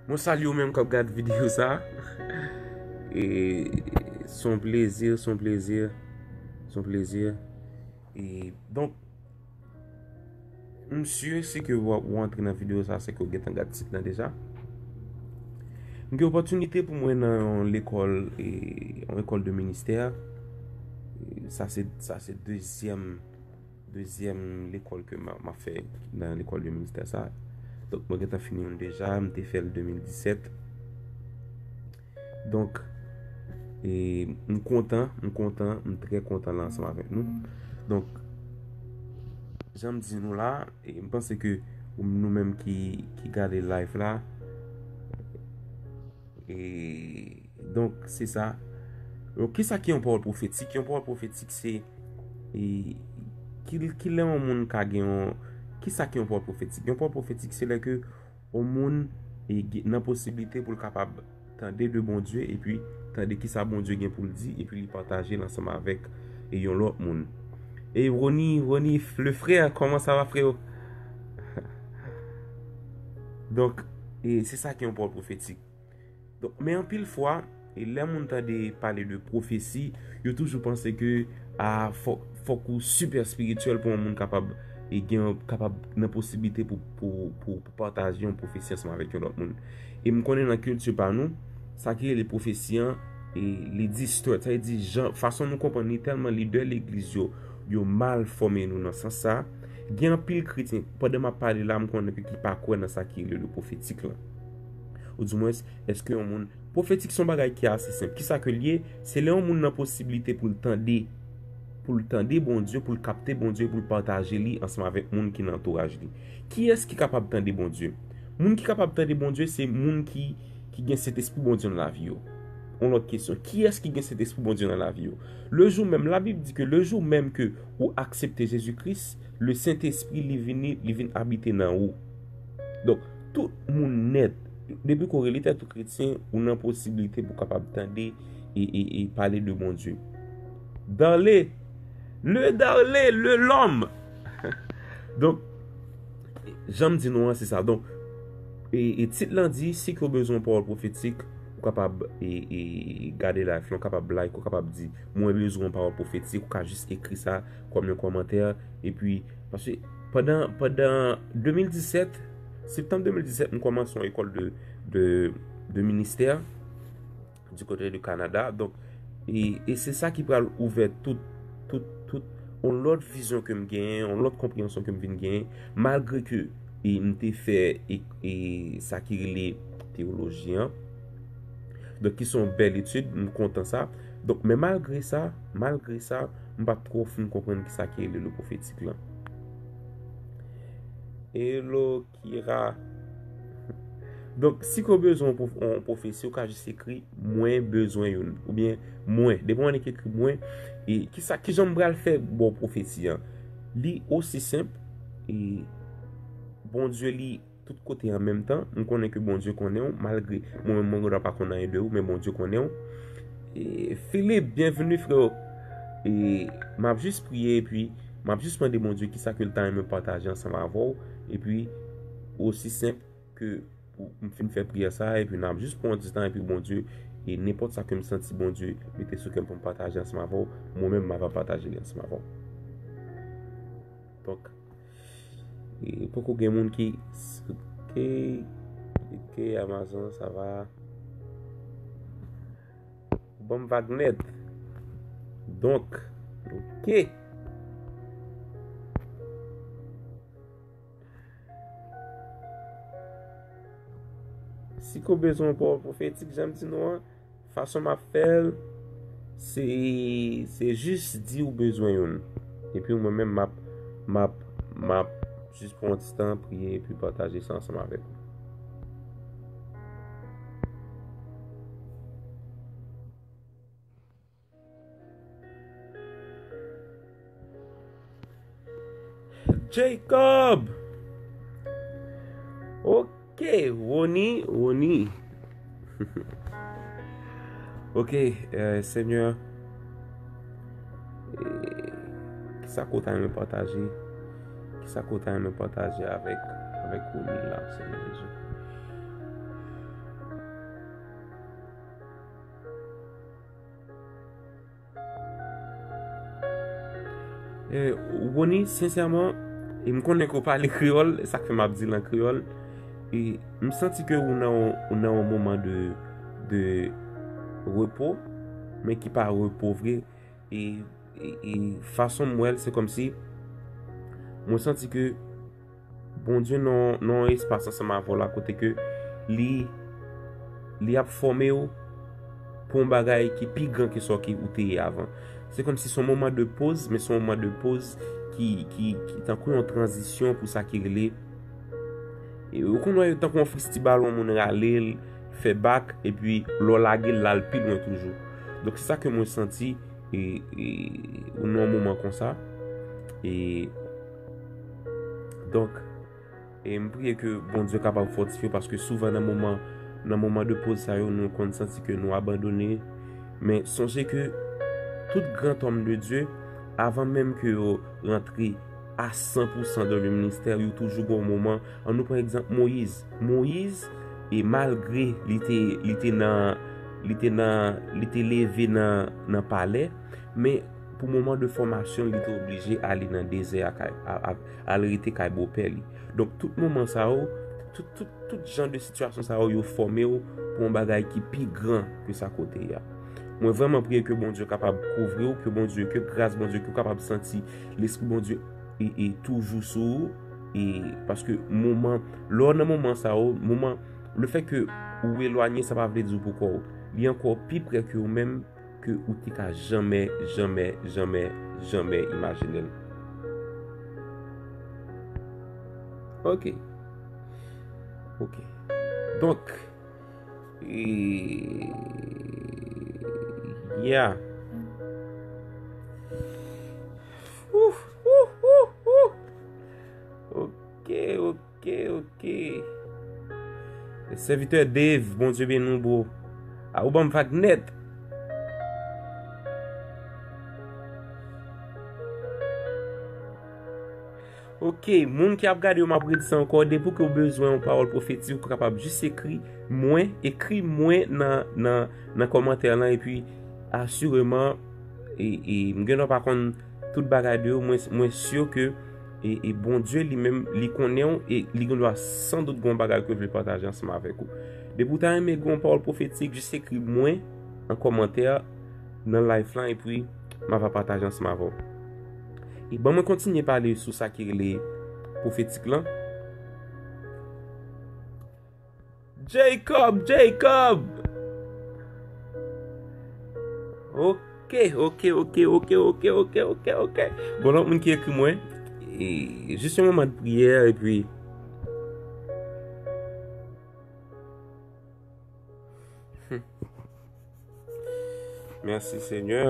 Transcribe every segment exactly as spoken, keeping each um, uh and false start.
Mwen salye w menm k ap gad videyo sa. E, se yon plezi, se yon plezi, se yon plezi. E, donk, m si si ke w, w antre nan videyo sa, se ke w gentan gad tit lan deja. M gen opòtinite pou mwen nan yon lekòl, e, yon lekòl de ministè. E, sa se, sa se dezyèm, dezyèm lekòl ke m, m ap fè nan lekòl de ministè sa. Donk, mwen gentan fini youn deja, m te fè l de mil disèt. Donk, e, m kontan, m kontan, m trè kontan la ansanm avèk nou. Donk, jan m di nou la, e, m panse ke nou menm ki, ki gade live la, e, donk, se sa. Donk, kisa ki yon pawòl pwofetik? Yon pawòl pwofetik, se, e, ki, ki lè yon moun ka gen yon, kisa ki yon pawòl pwofetik? Yon pawòl pwofetik, se lè ke yon moun, e, gen, nan posiblite pou l kapab tande de Bondye, epi tande kisa Bondye gen pou l di, epi li pataje l ansanm avèk, e, yon lòt moun. E Rony, Rony, le frère, comment ça va, frérot? Donk, e, se sa ki yon pawòl pwofetik. Donk, men anpil fwa, e, lè moun tande pale de pwofesi, yo toujou panse ke, a, fòk, fòk ou sipè espirityèl pou yon moun kapab, e, gen, kapab nan posiblite pou, pou, pou, pou pataje yon pwofesi ansanm avèk yon lòt moun. E m konnen nan kilti pa nou, sa ki rele pwofesi an, e, li distort. Sa vle di, jan, fason nou konprann li, tèlman lidè legliz yo, yo mal fòme nou nan sans sa. Gen anpil kretyen, pandan m ap pale la, m konnen ke ki pa kwè nan sa ki rele le pwofetik lan. Oudimwens, èske yon moun, pwofetik se yon bagay ki ase senp. Kisa ke l ye? Se lè yon moun nan posiblite pou l tande, pou l tande Bondye, pou l kapte Bondye, pou l pataje li ansanm avèk moun ki nan antouraj li. Kiyès ki kapab tande Bondye? Moun ki kapab tande Bondye, se moun ki, ki gen Sentespri Bondye nan lavi yo. Yon lòt kesyon, kiyès ki gen Sentespri Bondye nan lavi yo? Le jou menm, Labib di ke le jou menm ke ou aksepte Jezi Kris, le Sentespri li vini, li vin abite nan ou. Donk, tout moun nèt, depi ke w rele tèt ou kretyen, ou nan posiblite pou w kapab tande e, e, e pale de Bondye. Darle, le darle, le lòm. Donk, jan m di nou an, se sa. Donk, e, e tit lan di, si ke w bezwen yon pawòl pwofetik, ou kapab, e, e, gade live lan, ou kapab like, ou kapab di, mwen bezwen yon pawòl pwofetik, ou ka jis ekri sa kòm yon kòmantè, epi, paske pandan, pandan de mil disèt, septanm de mil disèt, m kòmanse yon ekòl de, de, de ministè du côté du Canada. Donk, e, e se sa ki pral ouvè tout, tout, tout, yon lòt vizyon ke m genyen, yon lòt konpreyansyon ke m vin genyen, malgre ke, e, m te fè, e, e, sa ki rele teyoloji an. Donk, ki se yon bèl etid, m kontan sa. Donk, men malgre sa, malgre sa, m pa t twò fin konprann kisa ki rele le pwofetik lan. Hello, Kira. Donk, si ke w bezwen yon pwof-, yon pwofesi, ou ka jis ekri, mwen bezwen youn. Oubyen, mwen. Depi w annik ekri mwen, e kisa, kijan m pral fè ba w pwofesi an? Li osi senp, e Bondye li tout kote an menm tan. M konnen ke Bondye konnen w, malgre mwen menm mwen gendwa pa konn anyen de ou, men Bondye konnen w. E, Philippe, byenveni, freo. E, m ap jis priye, epi m ap jis mande Bondye kisa ke l ta renmen pataje ansanm avè w, epi osi senp ke ou, m fin fè priyè sa, epi n ap jis pran yon ti tan, epi Bondye, e nenpòt sa ke m santi Bondye mete sou kè m pou m pataje ansanm avè w, mwen menm m ava pataje li ansanm avè w. Donk, e poko gen moun ki, ok, ok, Amazon, sa va. Ban m vag nèt. Donk, ok. Si ke w bezwen yon pawòl pwofetik, jan m di nou an, fason m ap fè l, se, se jis di w bezwen youn. Epi mwen menm, m ap, m ap, m ap jis pran yon ti tan, priye, epi pataje sa ansanm avèk ou. Jacob! Ok, Rony, Rony. Ok, euh, Senyè, eh, kisa ke w ta renmen pataje? Kisa ke w ta renmen pataje avèk, avèk Rony la, Senyè Jezi? Eh, Rony, sensèman, e m konnen ke w pale kreyòl, e sa k fè m ap di l an kreyòl. E m santi ke ou nan, ou nan yon moman de, de repo, men ki pa repo vre. E, e, e fason m wè l, se kòmsi mwen santi ke Bondye nan, nan yon espas ansanm avè w la kote ke li, li ap fòme w pou yon bagay ki pi gran ke sa ki ou te ye avan. Se kòmsi se yon moman de poz, men se yon moman de poz ki, ki, ki tankou yon tranzisyon pou sa ki rele. E ou konn wè tankou yon festival, yon moun rale l, fè bak, epi lè w lage l, l al pi lwen toujou. Donk, se sa ke mwen santi, e, e, ou nan yon moman konsa. E, donk, e m priye ke Bondye kapab fòtifye w, paske souvan nan moman, nan moman de poz sa yo, nou konn santi ke nou abandone. Men sonje ke tout gran òm de Dye, avan menm ke yo rantre a san pou san dan le ministè, yo toujou gen yon moman. An nou pran egzanp Moyiz. Moyiz, e malgre li te, li te nan, li te nan, li te leve nan, nan palè, men pou moman de fòmasyon, li te oblije ale nan dezè a, kay, a, a, al rete kay bopè li. Donk, tout moman sa yo, tout, tout, tout jan de sitiyasyon sa yo, yo fòme w pou yon bagay ki pi gran ke sa kote a. Mwen vrèman priye ke Bondye kapab kouvri w, ke Bondye, ke gras Bondye, ke w kapab santi Lespri Bondye e, e toujou sou ou. E paske moman, lè w nan moman sa yo, moman, le fè ke ou elwanye, sa pa vle di w pou kò w. Li ankò pi pre ke ou menm ke ou te ka janmè, janmè, janmè, janmè imajine l. Ok. Ok. Donk, e, yeah. Ouh, ouh, ouh, ouh. Ok, ok, ok. Sèvitè Dave, Bondye beni w, bro. A, ou ban m vag nèt. Ok, moun ki ap gade yo, m ap redi sa ankò, depi ke w bezwen yon pawòl pwofetik, ou kapab jis ekri mwen, ekri mwen nan, nan, nan kòmantè lan, epi asireman, e, e, m gen dwa pa konn tout bagay de yo, mwen, mwen si ke, e, e Bondye li menm, li konnen w, e li gen dwa san dout gen yon bagay ke l vle pataje ansanm avèk ou. Depi w ta renmen gen yon pawòl pwofetik, jis ekri mwen an kòmantè nan live lan, epi m ava pataje ansanm avè w. E ban mwen kontinye pale sou sa ki rele pwofetik lan. Jacob, Jacob! Ok, ok, ok. Gon lòt moun ki ekri mwen. E, jis yon moman de priyè, epi. Hmm. Mèsi, Senyè.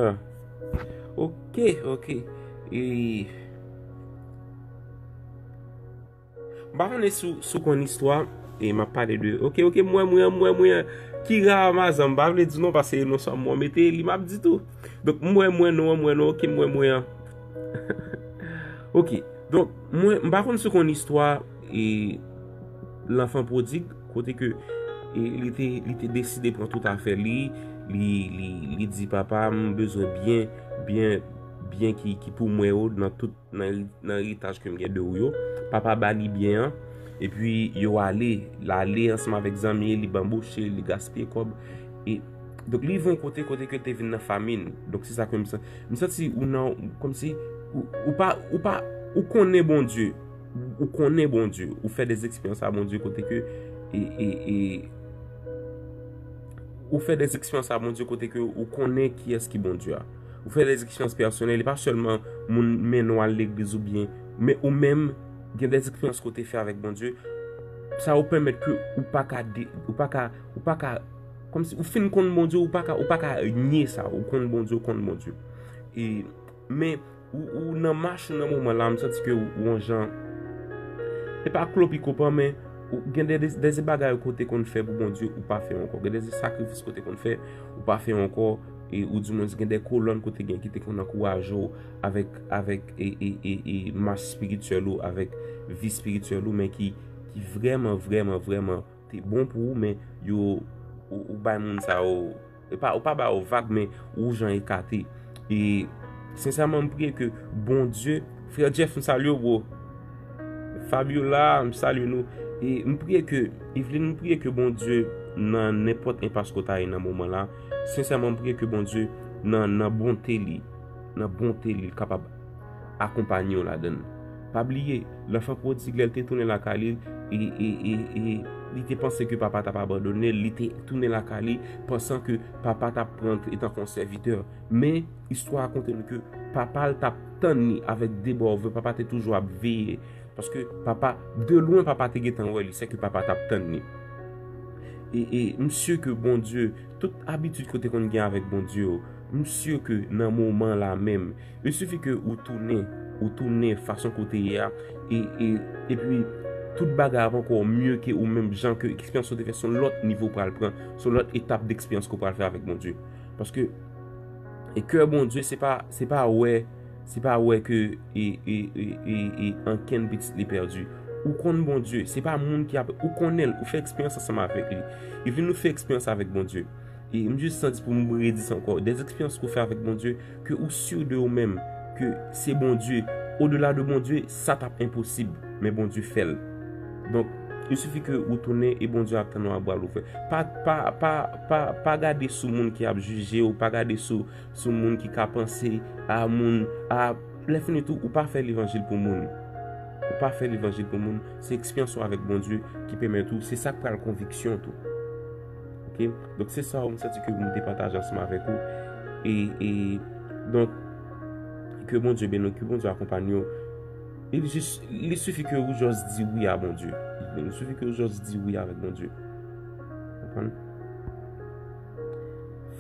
Ok, ok. E, m pa konnen si w, si w konn istwa, e m ap pale de, ok, ok, m wè mwen an, m wè mwen an. Kira Ramazan, m pa vle di non, paske non sa mwen mete li, m ap di tou. Donk, m wè mwen non an, m wè non, ok, m wè mwen an. Ok, donk, mwen, m pa konn si w konn istwa, e, lanfan pwodig, kote ke, e, li te, li te deside pran tout afè li, li, li, li di, "Papa, m bezwen byen, byen, byen ki, ki pou mwen yo nan tout, nan, nan eritaj ke m gen de ou yo." Papa ba li byen an, epi yo ale, l ale ansanm avèk zanmi, li banboche, li gaspiye kòb. E, donk, li rive yon kote, kote ke te vin nan famin. Donk, se sa ke m santi. M santi ou nan, kòmsi, ou, ou pa, ou pa, ou konnen Bondye. Ou konnen Bondye. Ou fè de eksperyans a Bondye kote ke, e, e, e, ou fè de eksperyans a Bondye kote ke ou konnen kiyès ki Bondye a. Ou fè de eksperyans pèsonèl, e pa sèlman moun mennen w al legliz oubyen, men ou menm, gen de eksperyans ke w te fè avèk Bondye. Sa yo pèmèt ke ou pa ka de, ou pa ka, ou pa ka, kòmsi ou fin konn Bondye, ou pa ka, ou pa ka nye sa, ou konn Bondye, ou konn Bondye. E, men, ou, ou nan mach ou nan moman la, m santi ke ou, ou yon jan, e pa klopikopan, men ou gen de, de, de bagay ke w te konn fè pou Bondye, ou pa fè ankò. Gen de sakrifis ke w te konn fè, ou pa fè ankò. E ou di mwen gen de kolòn ke w te gen ki te konn ankouraje w avèk, avèk, e, e, e, e mach espirityèl ou, avèk vi espirityèl ou, men ki, ki vrèman, vrèman, vrèman te bon pou ou, men yo, ou, ou bay moun sa yo, e pa, ou pa ba yo vag, men ou jan ekate. E Sensèman, m priye ke Bondye, frè Jeff, m salye w, bro. Fabiola, m salye nou. E m priye ke, Evelyn, m priye ke Bondye, nan nenpòt enpas ke w ta ye nan moman la, sensèman, m priye ke Bondye, nan, nan bonte li, nan bonte li, l kapab akonpanye w ladan l. Pa bliye, lanfan pwodig, lè l te tounen lakay li, e, e, e, e, li te panse ke papa t ap abandone l, li te tounen lakay li, pansan ke papa t ap pran l etan ke yon sèvitè. Men, istwa a konte nou ke papa l t ap tann li avèk de bra ouvè, papa te toujou ap veye. Paske papa, de lwen, papa te gentan wè li, sèke papa t ap tann li. E, e m si ke Bondye, tout abitid ke w te konn gen avèk Bondye yo, m si ke nan moman la menm, il sifi ke ou tounen, ou tounen fason ke w te ye a, e, e, epi tout bagay ap ankò mye ke ou menm, jan ke eksperyans ou te fè, se yon lòt nivo w pral pran, se yon lòt etap de eksperyans ke w pral fè avèk Bondye. Paske, e kè Bondye, se pa, se pa wè, se pa wè ke, e, e, e, e, e ankenn pitit li pèdi. Ou konn Bondye, se pa moun ki ap, ou konnen l, ou fè eksperyans ansanm avèk li. Epi nou fè eksperyans avèk Bondye. E m jis santi pou m redi sa ankò. Dè eksperyans ke w fè avèk Bondye, ke ou si de ou menm, ke se Bondye. Odela de Bondye, sa t ap enposib, men Bondye fè l. Donk, il sifi ke ou tounen e Bondye ap tann ou a bra l ouvè. Pa, pa, pa, pa, pa gade sou moun ki ap jije w, pa gade sou, sou moun ki ka panse a moun, a, lè fini tou, ou pa fè levanjil pou moun. Ou pa fè levanjil pou moun. Se eksperyans ou avèk Bondye ki pèmèt ou, se sa k pral konviksyon tou. Ok? Donk, se sa m santi ke m te pataje ansanm avèk ou. E, e, donk, ke Bondye beni w, ke Bondye akonpanye w. Li jis, li sifi ke ou just di wi a Bondye. Li sifi ke ou just di wi avèk Bondye. Konprann?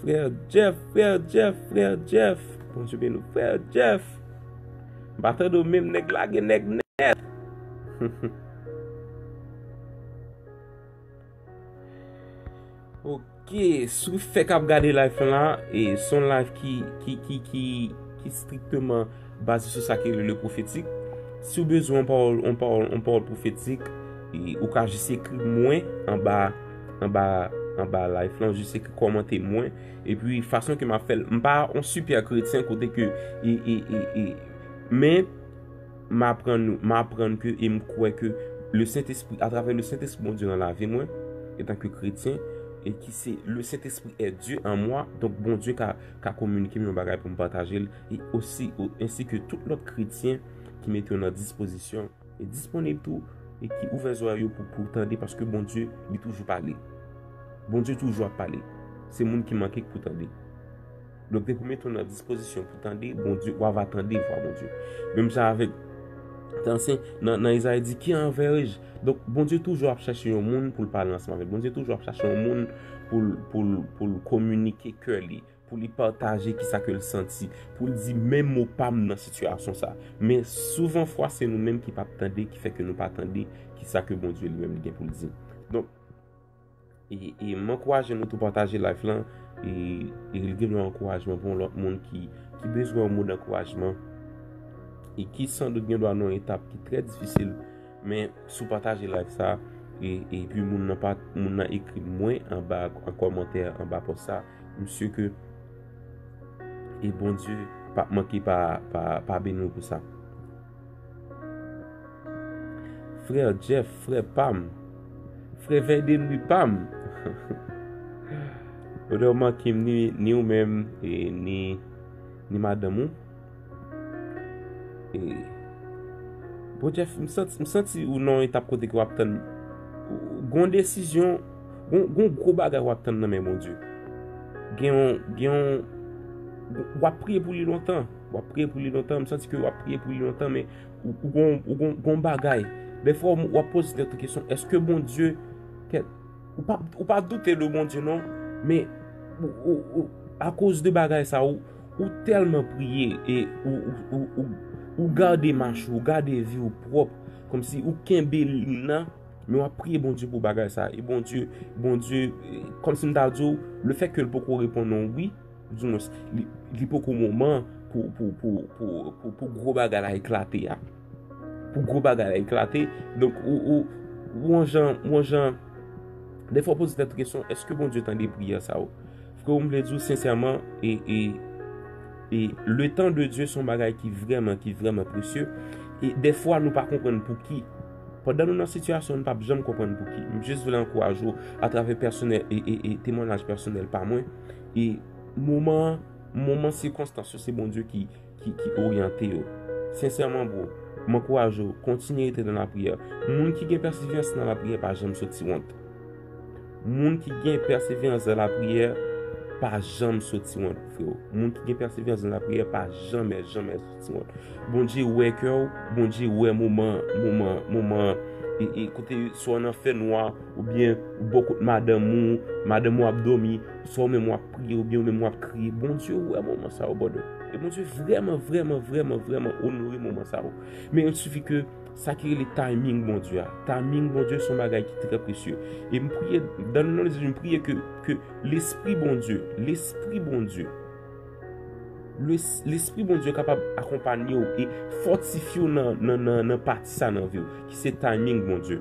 Frè Jeff, frè Jeff, frè Jeff. Bondye beni w, frè Jeff. M pa tande w menm, nèg lage nèg nèt. Ok, si w fèk ap gade live lan la, e se yon live ki, ki, ki, ki, ki strikteman baze sou sa ki rele le pwofetik. Si w bezwen yon pawòl, yon pawòl, yon pawòl pwofetik, e ou ka jis ekri mwen anba, anba, anba live lan, jis ekri kòmante mwen. Epi fason ke m ap fè l, m pa yon sipè kretyen kote ke, e, e, e, e, men m aprann nou, m aprann ke e m kwè ke le Sentespri, atravè le Sentespri Bondye nan lavi mwen, etanke kretyen, e ki se le Sentespri est Dieu en moi, donk Bondye ka, ka kominike m yon bagay pou m pataje l, e osi, o, ensi ke tout lòt kretyen ki mete yo nan dispozisyon, e disponib tou, e ki ouvè zòrèy yo pou, pou tande, paske Bondye, li toujou pale. Bondye toujou ap pale. Se moun ki manke k pou tande. Donk, depi w mete w nan dispozisyon pou tande, Bondye, w ava tande vwa Bondye. Menm jan avèk, nan, nan Izayi di, qui enverrai-je? Donk, Bondye toujou ap chache yon moun pou l pale ansanm avè l. Bondye toujou ap chache yon moun pou l, pou l, pou l kominike kè li, pou li pataje kisa ke l santi, pou l di men mo pa m nan sitiyasyon sa. Men souvan fwa, se nou menm ki p ap tande, ki fè ke nou pa tande kisa ke Bondye li menm li gen pou l di. Donk, E, e m ankouraje nou tou pataje live lan. E, e li gen yon ankourajman pou yon lòt moun ki, ki bezwen yon mo d'ankourajman. E ki sandout gen dwa nan yon etap ki trè difisil. Men si w pataje live sa, e, epi moun nan pa, moun nan ekri mwen anba an kòmantè, anba pòs sa, m si ke e Bondye p ap manke pa, pa, pa beni w pou sa. Frè Jeff, frè pa m, frè vèy de nwi pa m. Ou te manke m ni, ni ou menm, e ni, ni madanm ou. E, bon, Jeff, m santi, m santi ou nan yon etap kote ke w ap tann, gon desizyon, gon, gon gwo bagay w ap tann nan men Bondye. Gen yon, gen yon, w ap priye pou li lontan. W ap priye pou li lontan. M santi ke w ap priye pou li lontan, men ou, ou gon, ou gon, gon bagay. Dèfwa, w ap poze tèt ou kesyon, èske Bondye, kè, ou pa, ou pa doute de Bondye, non, men ou, ou, ou, akoz de bagay sa, ou, ou tèlman priye e ou, ou, ou, ou, ou gade mach ou, ou gade vi ou pwòp, kòmsi ou kenbe lim nan, men w ap priye Bondye pou bagay sa. E Bondye, Bondye, e, kòmsi m ta di w, lefètke l poko reponn ou wi, di mwens, li, li poko moman pou, pou, pou, pou, pou, pou gwo bagay la eklate a. Pou gwo bagay la eklate. Donk, ou, ou, ou yon jan, ou yon jan, dèfwa w poze tèt ou kesyon, èske Bondye tande priyè sa yo? Frè, m vle di w sensèman, e, e, E le tan de Dye se yon bagay ki vrèman, ki vrèman presye. E dèfwa nou pa konprann pouki. Pandan nou nan sitiyasyon, nou p ap janm konprann pouki. M jis vle ankouraje w atravè pèsonèl e, e, e temwayaj pèsonèl pa mwen. E moman, moman sikonstans yo, se Bondye ki, ki, ki oryante yo. Sensèman, bro, m ankouraje w, kontinye rete nan lapriyè. Moun ki gen pèseverans nan lapriyè pa janm soti wont. Moun ki gen pèseverans nan lapriyè pa janm soti wont, freo. Moun ki gen pèseverans nan lapriyè pa janmè, janmè soti wont. Bondye wè kè w, Bondye wè moman, moman, moman, e, e kote swa w nan fènwa, oubyen ou bò kot madanm ou, madanm ou ap dòmi, swa ou menm w ap priye, oubyen ou menm w ap kriye. Bondye wè moman sa yo, brother. E Bondye vrèman, vrèman, vrèman, vrèman onore moman sa yo. Men il suffit ke sa ki rele timing Bondye a. Timing Bondye se yon bagay ki trè presye. E m priye, dan le non de Jezi, m priye ke, ke Lespri Bondye, Lespri Bondye, Lespri Bondye kapab akonpanye w e fòtifye w nan, nan, nan, nan pati sa nan vi w, ki se timing Bondye.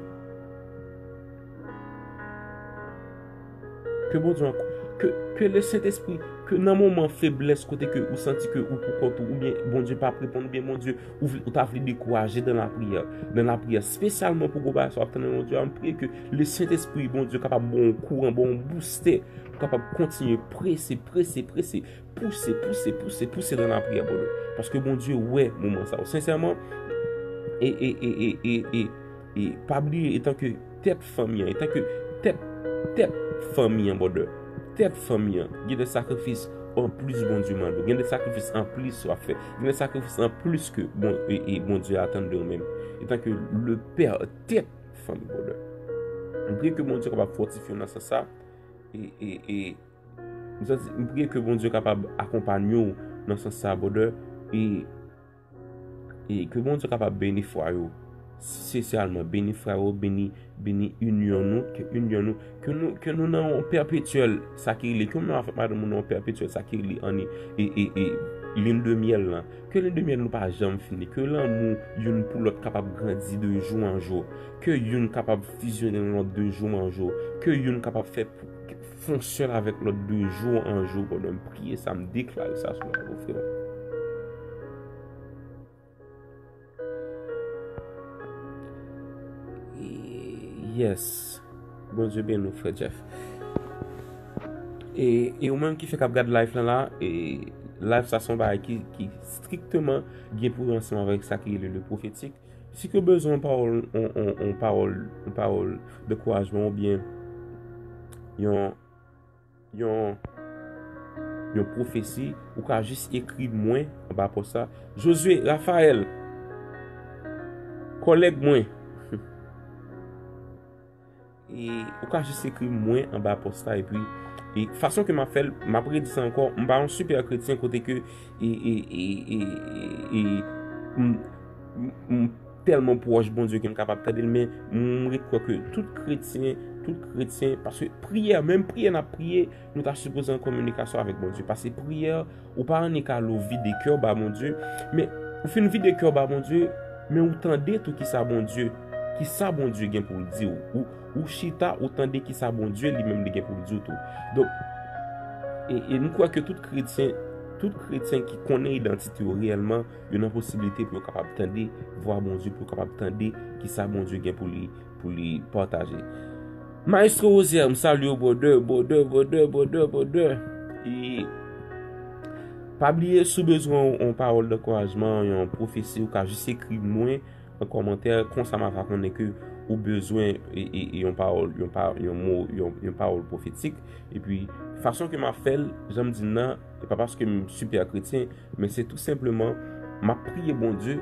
Ke Bondye, ke, ke le Sentespri, ke nan moman feblès, kote ke ou santi ke ou pou kont ou, oubyen Bondye p ap reponn, oubyen Bondye, ou, vle- ou ta vle dekouraje dan lapriyè, dan lapriyè, espesyalman pou gwo bagay sa w ap tann nan Bondye a, m priye ke le Sentespri Bondye kapab ba w yon kouran, ba w yon boustè, pou kapab kontinye prese, prese, prese, pouse, pouse, pouse, pouse dan lapriyè, brother. Paske Bondye wè moman sa yo. Sensèman, e, e, e, e, e, e, e pa bliye, etanke tèt fanmi an, etanke tèt, tèt fanmi an, brother. Tèt fanmi an, gen de sakrifis anplis Bondye mande w. Gen de sakrifis anplis w ap fè. Gen de sakrifis anplis ke bon, e, e Bondye atann de ou menm. Etanke le pè, tèt fanmi, brother. M priye ke Bondye kapab fòtifye w nan sans sa. E, e, e, m santi, m priye ke Bondye kapab akonpanye w nan sans sa, brother. E, e ke Bondye kapab beni frè yo. Espesyalman, beni frè yo, beni, beni inyon nou, ke inyon nou, ke nou, ke nou nan yon pèpetyèl, sa ki rele, ke ou menm avèk madanm ou nan yon pèpetyèl, sa ki rele anni, e, e, e, lin de myèl lan. Ke lin de myèl nou pa janm fini. Ke lanmou youn pou lòt kapab grandi de jou an jou. Ke youn kapab fizyonnen nan lòt de jou an jou. Ke youn kapab fè fonksyon avèk lòt de jou an jou. Pandan m priye sa, m deklare sa sou lavi w, frè. Yes. Bondye beni w, frè Jeff. E, e ou menm ki fèk ap gad live lan la, e live sa se yon bagay ki, ki strikteman gen pou wè ansanm avèk sa ki rele le pwofetik. Si ke w bezwen yon pawòl, yon, yon, yon pawòl, yon pawòl dekourajman oubyen yon, yon, yon pwofesi, ou ka jis ekri mwen anba pòs la. Josue Raphaël, kòlèg mwen. E ou ka jis ekri mwen anba pòs la, epi, e fason ke m ap fè l, m ap redi sa ankò, m pa yon sipè kretyen kote ke, e, e, e, e, e, e, m, m, m tèlman pwòch Bondye ke m kapab tande l, men m ret kwè ke tout kretyen, tout kretyen, paske priyè, menm priyè n ap priye, nou ta sipoze an kominikasyon avèk Bondye. Paske priyè, ou pa annik ale w vide kè w ba Bondye, men ou fin vide kè w ba Bondye, men ou tande tou kisa Bondye, kisa Bondye gen pou l di w. Ou, ou chita, ou tande kisa Bondye li menm li gen pou l di w tou. Donk, e, e m kwè ke tout kretyen, tout kretyen ki konnen idantite yo reyèlman, yo nan posiblite pou yo kapab tande vwa Bondye, pou yo kapab tande kisa Bondye gen pou li, pou li pataje. Maestro Roser, m salye w, brother, brother, brother, brother, brother. E pa bliye, si w bezwen yon, yon pawòl dankourajman, yon pwofesi, ou ka jis ekri mwen an kòmantè, konsa m a va konnen ke ou bezwen, e, e, e yon pawòl, yon pa, yon mo, yon, yon pawòl pwofetik. Epi, fason ke m ap fè l, jan m di n nan, e pa paske m sipè kretyen, men se tou senpleman, m ap priye Bondye,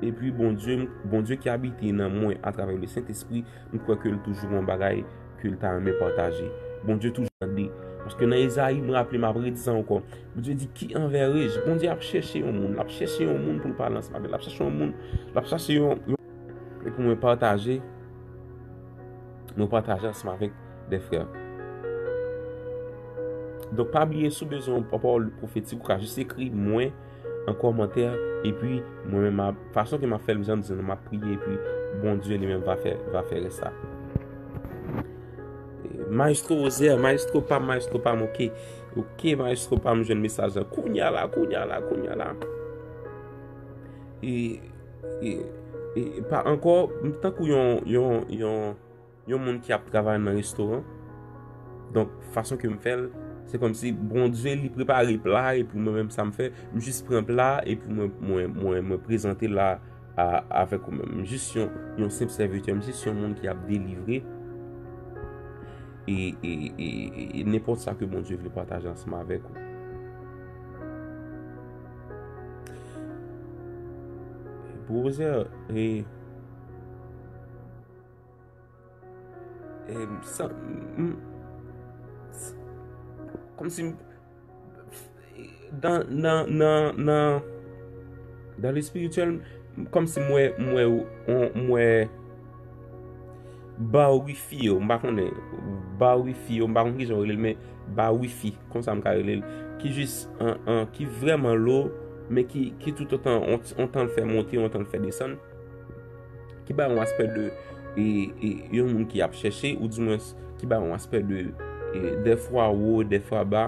epi Bondye, Bondye ki abite nan mwen atravè le Sentespri, m kwè ke l toujou gen yon bagay ke l ta renmen pataje. Bondye toujou tande. Paske nan Ezayi, m raple, m ap redi sa ankò. Bondye di, qui enverrai-je? Bondye ap chèche yon moun. L ap chèche yon moun pou l pale ansanm avè l. L ap chèche yon moun. L ap chèche yon, yon, e pou mwen pataje. Nou pataje ansanm avèk de frè. Donk, pa bliye, si w bezwen yon pawòl pwofetik, ou ka jis ekri mwen an kòmantè, epi mwen menm, m ap, fason ke m ap fè l, jan m di nou, m ap priye, epi Bondye li menm va fè, va fè rès la. Maestro Roser, maestro pa m, maestro pa m, ok. Ok, maestro pa m jwenn mesaj la. Kounya la, kounya la, kounya la. E, e, e pa ankò, m tankou yon, yon, yon, yon moun ki ap travay nan restoran. Donk, fason ke m fè l, se kòmsi Bondye li prepare pla, epi mwen menm sa m fè, m jis pran pla, epi mwen, mwen, mwen, mwen prezante la a, avèk ou menm. M jis yon, yon senp sèvitè, m jis yon moun ki ap delivre. E, e, e, e, e nenpòt sa ke Bondye vle pataje ansanm avèk ou. Brother, e, e, sa, m, kòmsi m, dan, nan, nan, nan, dan lespirityèl, kòmsi m wè, m wè, on, m wè ba wifi yo, m pa konnen, ba wifi yo, m pa konn kijan yo rele l, men ba wifi, konsa m ka rele l, ki jis, an, an, ki vrèman lo, men ki, ki toutotan, on, on tan l fè monte, on tan l fè desann, ki ba yon aspè de, e, e, yon moun ki ap chèche, oudimwens, ki ba yon aspè de, e, dèfwa wo, dèfwa ba,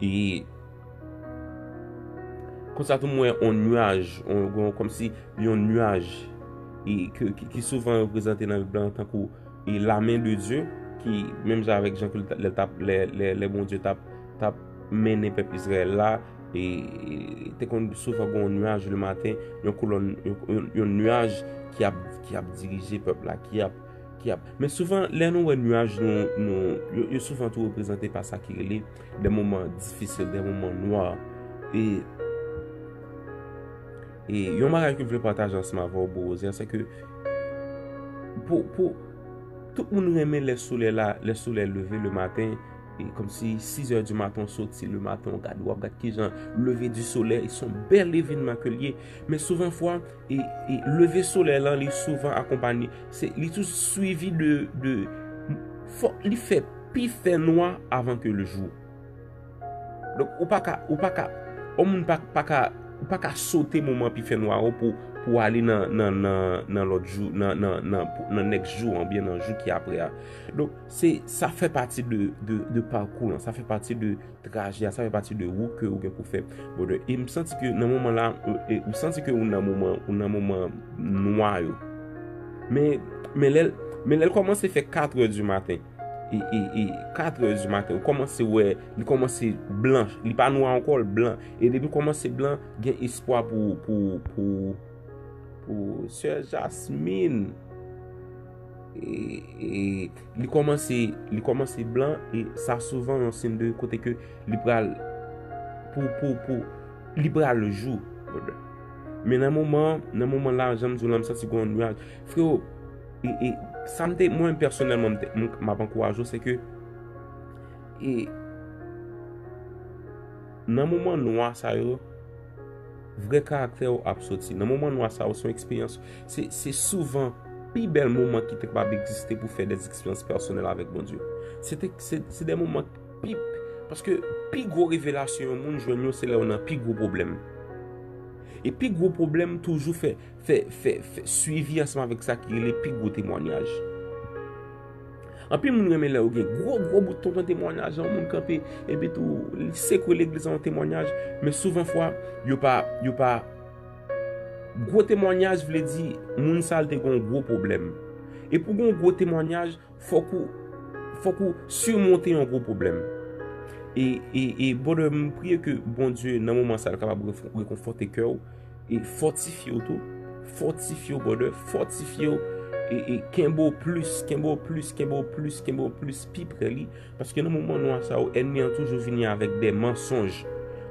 e, konsa tou, m wè yon nuaj, yon, yon, kòmsi yon nuaj, e, ke, ki, ki souvan reprezante nan Bib la tankou, e, la main de Dieu, ki, menm jan avèk jan ke l t, lè, t ap, lè, lè, lè Bondye t ap, t ap mennen pèp Izrayèl la, e, e, te konn souvan gen yon nuaj le maten, yon kolòn, yon, yon, yon nuaj ki ap, ki ap dirije pèp la, ki ap, ki ap. Men souvan, lè nou wè nuaj, nou, nou, yo, yo souvan tou reprezante pa sa ki rele de moman difisil, de moman nwa. E, e yon bagay ke m vle pataje ansanm avè w, Bro Roger, se ke pou, pou tout moun renmen lè solèy la, lè solèy leve le maten, e kòmsi sis è di maten, w soti le maten, w gade, w ap gade kijan leve di solèy, se yon bèl evènman ke l ye. Men souvan fwa, e, e leve solèy lan, li souvan akonpanye, se, li tou swivi de, de, fò, li fè pi fè nwa avan ke le jou. Donk, ou pa ka, ou pa ka, yon moun pa, pa ka, ou pa ka sote moman pi fè nwa yo pou, pou ale nan, nan, nan, nan lòt jou, nan, nan, nan, nan next jou, oubyen nan jou ki apre a. Donk, se, sa fè pati de, de, de pakou lan, sa fè pati de trajè a, sa fè pati de wout ke ou gen pou fè, brother. E m santi ke nan moman la, e, e, ou santi ke ou nan moman, ou nan moman nwa yo. Men, men lè, men lè l kòmanse fè kat è di maten, e, e, e, kat è di maten, ou kòmanse wè, li kòmanse blan, li pa nwa ankò, l blan. E depi l kòmanse blan, gen espwa pou, pou, pou, pou Sè Jasmine. E, e, li kòmanse, li kòmanse blan, e sa souvan yon siy de kote ke li pral, pou, pou, pou, li pral jou, brother. Men nan moman, nan moman la, jan m di w la, m santi gen yon nuaj. Freo, e, e, sa m te, mwen pèsonèlman, m te, m, m ap ankouraje w, se ke, e, nan moman nwa sa yo, vrè karaktè w ap soti. Nan moman nwa sa yo, se yon eksperyans, se, se souvan pi bèl moman ki te kapab egziste pou fè de eksperyans pèsonèl avèk Bondye. Se te, se, se de moman pi, paske pi gwo revelasyon yon moun jwenn yo, se lè yo nan pi gwo pwoblèm. E pi gwo pwoblèm toujou fè, fè, fè, fè swivi ansanm avèk sa ki rele pi gwo temwayaj. Anpil moun renmen lè yo gen gwo, gwo bout tonton temwayaj, yon moun kanpe, epi tou, li sekwe legliz an yon temwayaj, men souvan fwa, yo pa, yo pa, gwo temwayaj vle di, moun sa l te gen yon gwo pwoblèm. E pou gen yon gwo temwayaj, fòk ou, fòk ou simonte yon gwo pwoblèm. E, e, e, brother, m priye ke Bondye, nan moman sa, l kapab refo-, rekonfòte kè w, e fòtifye w tou. Fòtifye w, brother, fòtifye w, e, e kenbe w plis, kenbe w plis, kenbe w plis, kenbe w plis, pi pre li. Paske nan moman nwa sa yo, ènmi an toujou vini avèk de mansonj.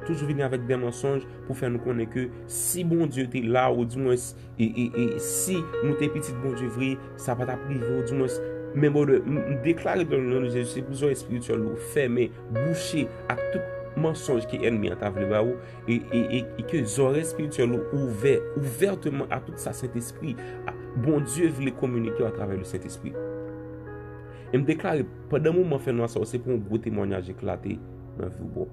Toujou vini avèk de mansonj pou fè nou konnen ke si Bondye te la, oudimwens, e, e, e si nou te pitit Bondye vre, sa pa t ap rive, oudimwens. Men, brother, m, m deklare nan non de Jezi, se pou zòrèy espirityèl ou fèmen, bouche ak tout mansonj ke ènmi an ta vle ba ou, e, e, e, e ke zòrèy espirityèl ou ouvè, ouvèteman a tout sa Sentespri, a, Bondye vle kominike atravè le Sentespri. E m deklare, pandan moman fè nwa sa yo, se pou yon gwo temwayaj eklate nan vi w, bro.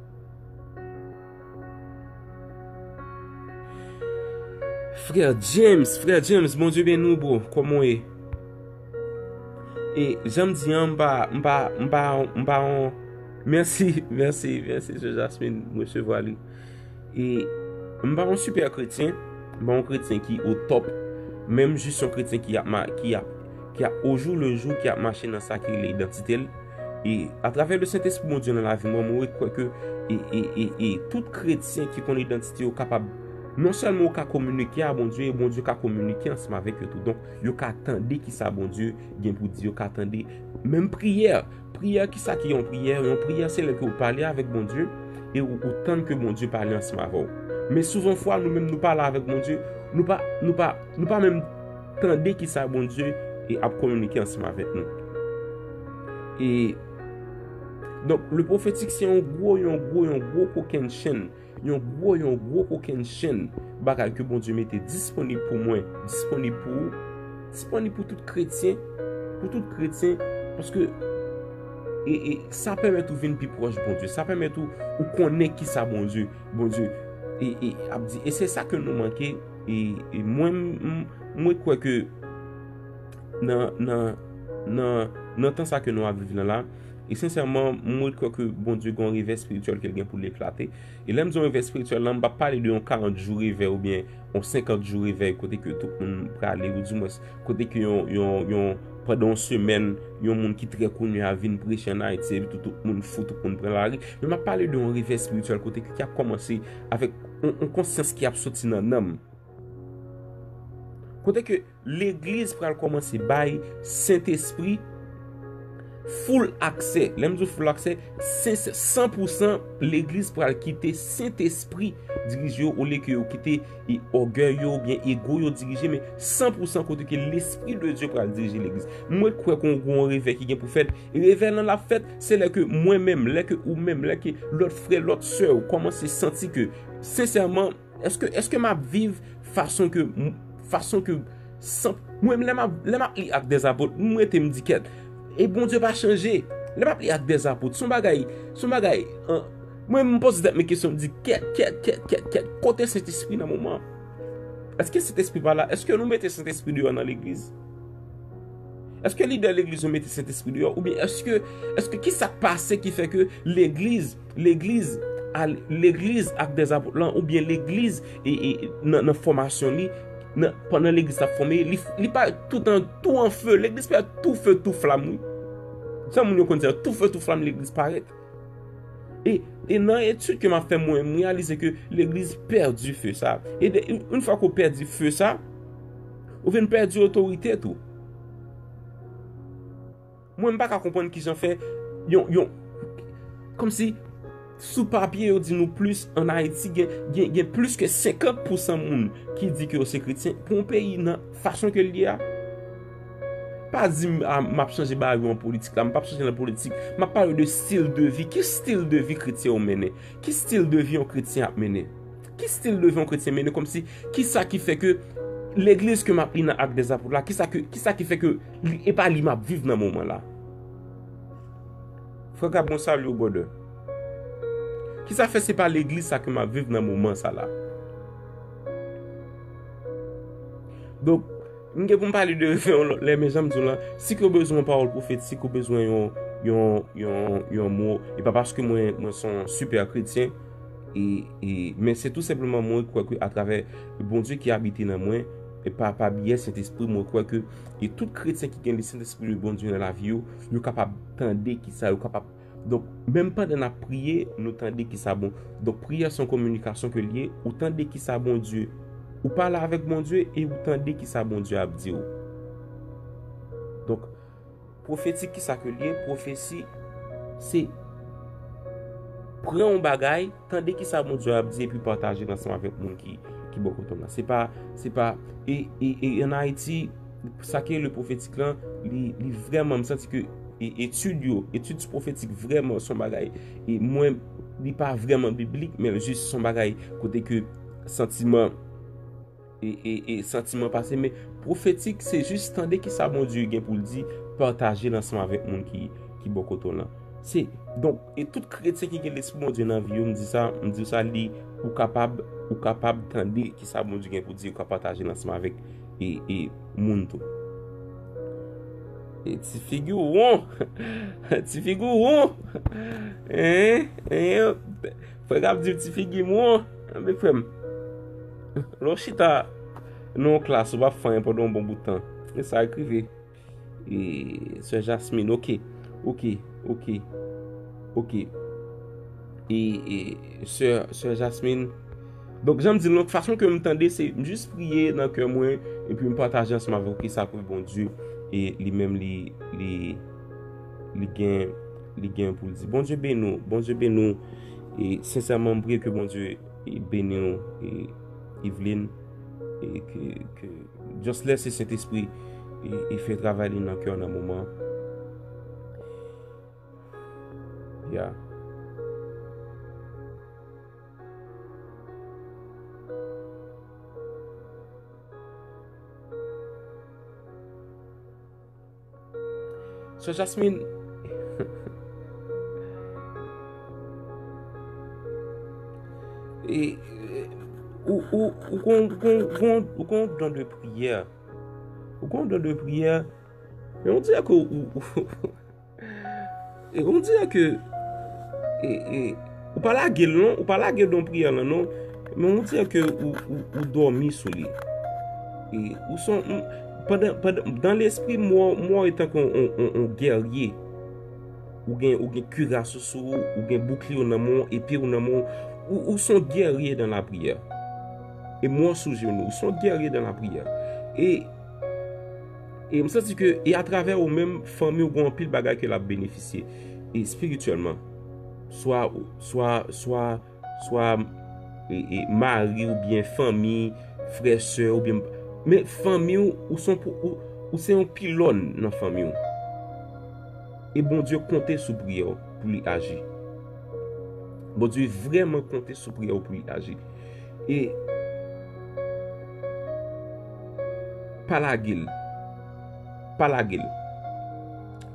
Frè James, frè James, Bondye beni w, bro. Kòman w ye? E jan m di an, m pa, m pa, m pa, m pa yon, Mèsi, mèsi, mèsi, sè Jasmine, m resevwa li. E m pa yon sipè kretyen, m pa yon kretyen ki o top, men m jis yon kretyen ki ap, ma- ki ap, ki ap, o jou le jou, ki ap mache nan sa ki rele idantite l. E atravè le Sentespri Bondye nan lavi mwen, mwen rekwè ke e, e, e, e tout kretyen ki konn idantite yo kapab, non sèlman yo ka kominike a Bondye, e Bondye ka kominike ansanm avèk yo tou. Donk, yo ka tande kisa Bondye gen pou di, yo ka tande menm priyè. Priyè, kisa ki yon priyè? Yon priyè, se lè ke ou pale avèk Bondye e ou, ou tann ke Bondye pale ansanm avè w. Men souvan fwa, nou menm, nou pale avèk Bondye, nou pa, nou pa, nou pa menm tande kisa Bondye e ap kominike ansanm avèk nou. E donk, le pwofetik se yon gwo, yon gwo, yon gwo kokenn chenn, yon gwo, yon gwo kokenn chenn bagay ke Bondye mete disponib pou mwen, disponib pou ou, disponib pou tout kretyen, pou tout kretyen, paske e, e sa pèmèt ou vin pi pwòch Bondye, sa pèmèt ou, ou konnen kisa Bondye, Bondye e, e ap di. E se sa ke nou manke. E, e mwen, m- m- mwen kwè ke nan, nan, nan, nan tan sa ke nou ap viv nan la, e sensèman, mwen kwè ke Bondye gen yon revè espirityèl ke l gen pou l eklate. E lè m di yon revè espirityèl la, m p ap pale de yon karant jou revè oubyen yon senkant jou revè kote ke tout moun prale, ou dimwens, kote ke yon, yon, yon, pandan yon semèn, yon moun ki trè koni a vin preche ann Ayiti, epi tout, tout moun fou, tout moun pran lari. Men m ap pale de yon revè espirityèl kote ke, ki ap kòmanse avèk yon, yon konsyans ki ap soti nan nanm. Kote ke legliz pral kòmanse bay Sentespri full aksè. Lè m di full aksè, se san pou san legliz pral kite Sentespri dirije yo, olye ke yo kite e ògèy yo oubyen ego yo dirije, men san pou san kote ke Lespri de Dye pral dirije legliz. Mwen kwè ke yon gwo revè ki gen pou fèt. E revè lan l ap fèt, se lè ke mwen menm, lè ke ou menm, lè ke lòt frè, lòt sè yo kòmanse santi ke, sensèman, èske, èske m ap viv fason ke, fason ke, san, mwen, lè m ap, lè m ap li Actes des Apôtres, m rete m di kèt. E Bondye pa chanje. Lè m ap li Actes des Apôtres, se yon bagay, se yon bagay, an, mwen, m poze tèt mwen kesyon, m di kèt, kèt, kèt, kèt, kèt, kote Sentespri nan moman an? Èske Sentespri pa la? Èske nou mete Sentespri deyò nan legliz? Èske lidè legliz yo mete Sentespri deyò? Oubyen èske, èske ki sa k pase ki fè ke legliz, legliz, al, legliz Actes des Apôtres lan, oubyen legliz e, e, nan, nan fòmasyon li, nan, pandan legliz t ap fòme, li, li parèt tout an, tou an fe, legliz parèt tou fe, tou flam, wi. Jan moun yo konn di, tou fe, tou flam, legliz parèt. E, e nan etid ke m ap fè, mwen, m reyalize ke legliz pèdi fe sa. E de, yon, yon fwa ke w pèdi fe sa, ou vin pèdi otorite tou. Mwen, m pa ka konprann kijan fè yon, yon, kòmsi sou papye yo di nou plis ann Ayiti, gen, gen, gen plis ke senkant pou san moun ki di ke yo se kretyen. Pou yon peyi nan fason ke l ye a, pa di m, a, m ap chanje bagay yo an politik la, m p ap chanje nan politik. M ap pale de stil de vi. Ki stil de vi kretyen yo mennen? Ki stil de vi yon kretyen ap mennen? Ki stil de vi yon kretyen mennen? Kòmsi, kisa ki fè ke legliz ke m ap li nan Actes des Apôtres la, kisa ke, kisa ki fè ke li, e pa li m ap viv nan moman la? Frè Gab, mwen salye w, brother. Kisa fè se pa legliz sa ke m ap viv nan moman sa la? Donk, m gen pou m pale de revè yon lòt lè, men jan m di w lan, si ke w bezwen yon pawòl pwofetik, ou bezwen yon, yon, yon, yon mo, e pa paske mwen, mwen se yon sipè kretyen, e, e, men se tou senpleman mwen kwè ke atravè Bondye ki abite nan mwen, e pa, pa biyè Sentespri, mwen kwè ke, e tout kretyen ki gen le Sentespri de Bondye nan lavi yo, yo kapab tande kisa, yo kapab Donk, menm pandan n ap priye, nou tande kisa bon. Donk, priyè se yon kominikasyon ke l ye, ou tande kisa Bondye, ou pale avèk Bondye e ou tande kisa Bondye ap di w. Donk, pwofetik, kisa ke l ye? Pwofesi, se pran yon bagay, tande kisa Bondye ap di epi pataje l ansanm avèk moun ki, ki bò kote w lan. Se pa, se pa, e, e, e ann Ayiti, sa ki rele pwofetik lan, li, li vrèman, m santi ke e, etid yo, etid pwofetik vrèman se yon bagay, e mwen, li pa vrèman biblik, men jis se yon bagay kote ke santiman, e, e, e santiman pase, men pwofetik, se jis tande kisa Bondye gen pou l di, pataje l ansanm avèk moun ki, ki bò kote w lan. Se, donk, e tout kretyen ki gen Lespri Bondye nan vi yo, m di sa, m di w sa, li, ou kapab, ou kapab tande kisa Bondye gen pou di, ou ka pataje l ansanm avèk, e, e moun tou. E ti figi w won. Ti figi w won. Hein? Hein? Frè k ap di ti figi m won. Men frè m, lè w chita nan yon klas, ou p ap fè anyen pandan yon bon bout tan. E sa k rive. E sè Jasmine, ok. Ok, ok. Ok. E, e sè, sè Jasmine, donk, jan m di l, donk, fason ke m tande, se m jis priye nan kè mwen, epi m pataje ansanm avè w kisa ke Bondye, e li menm, li, li, li gen, li gen pou l di. Bondye beni w, Bondye beni w. E sensèman, m priye ke Bondye, e, beni w, e, Yveline, e ke, ke just lèse Sentespri, e, e fè travay li nan kè w nan moman. Ya. Sè Jasmine, e, e, ou, ou, ou gon, gon, gon, ou gon don de priyè. Ou gon don de priyè. Men on dirè ke ou, ou, e on dirè ke, e, e, ou pa lage l non, ou pa lage don priyè lan non. Men on dirè ke ou, ou, ou dòmi sou li. E ou son, m, pandan, pandan, dan lespri, m wè, m wè w etanke on, on, on, on gèrye. Ou gen, ou gen kiras ou sou ou, ou gen boukliye w nan men w, epe w nan men w. Ou, ou son gèrye dan lapriyè. E m wè w sou jenou, ou son gèrye dan lapriyè. E, e m santi ke, e atravè ou menm, fanmi w gen anpil bagay ke l ap benefisye. E espirityèlman, swa, swa, swa, swa, e, e, mari oubyen fanmi, frè, sè, oubyen, men fanmi w, ou se yon, ou, ou se yon pilòn nan fanmi w. E Bondye konte sou priyè w pou li aji. Bondye vrèman konte sou priyè w pou li aji. E pa lage l. Pa lage l.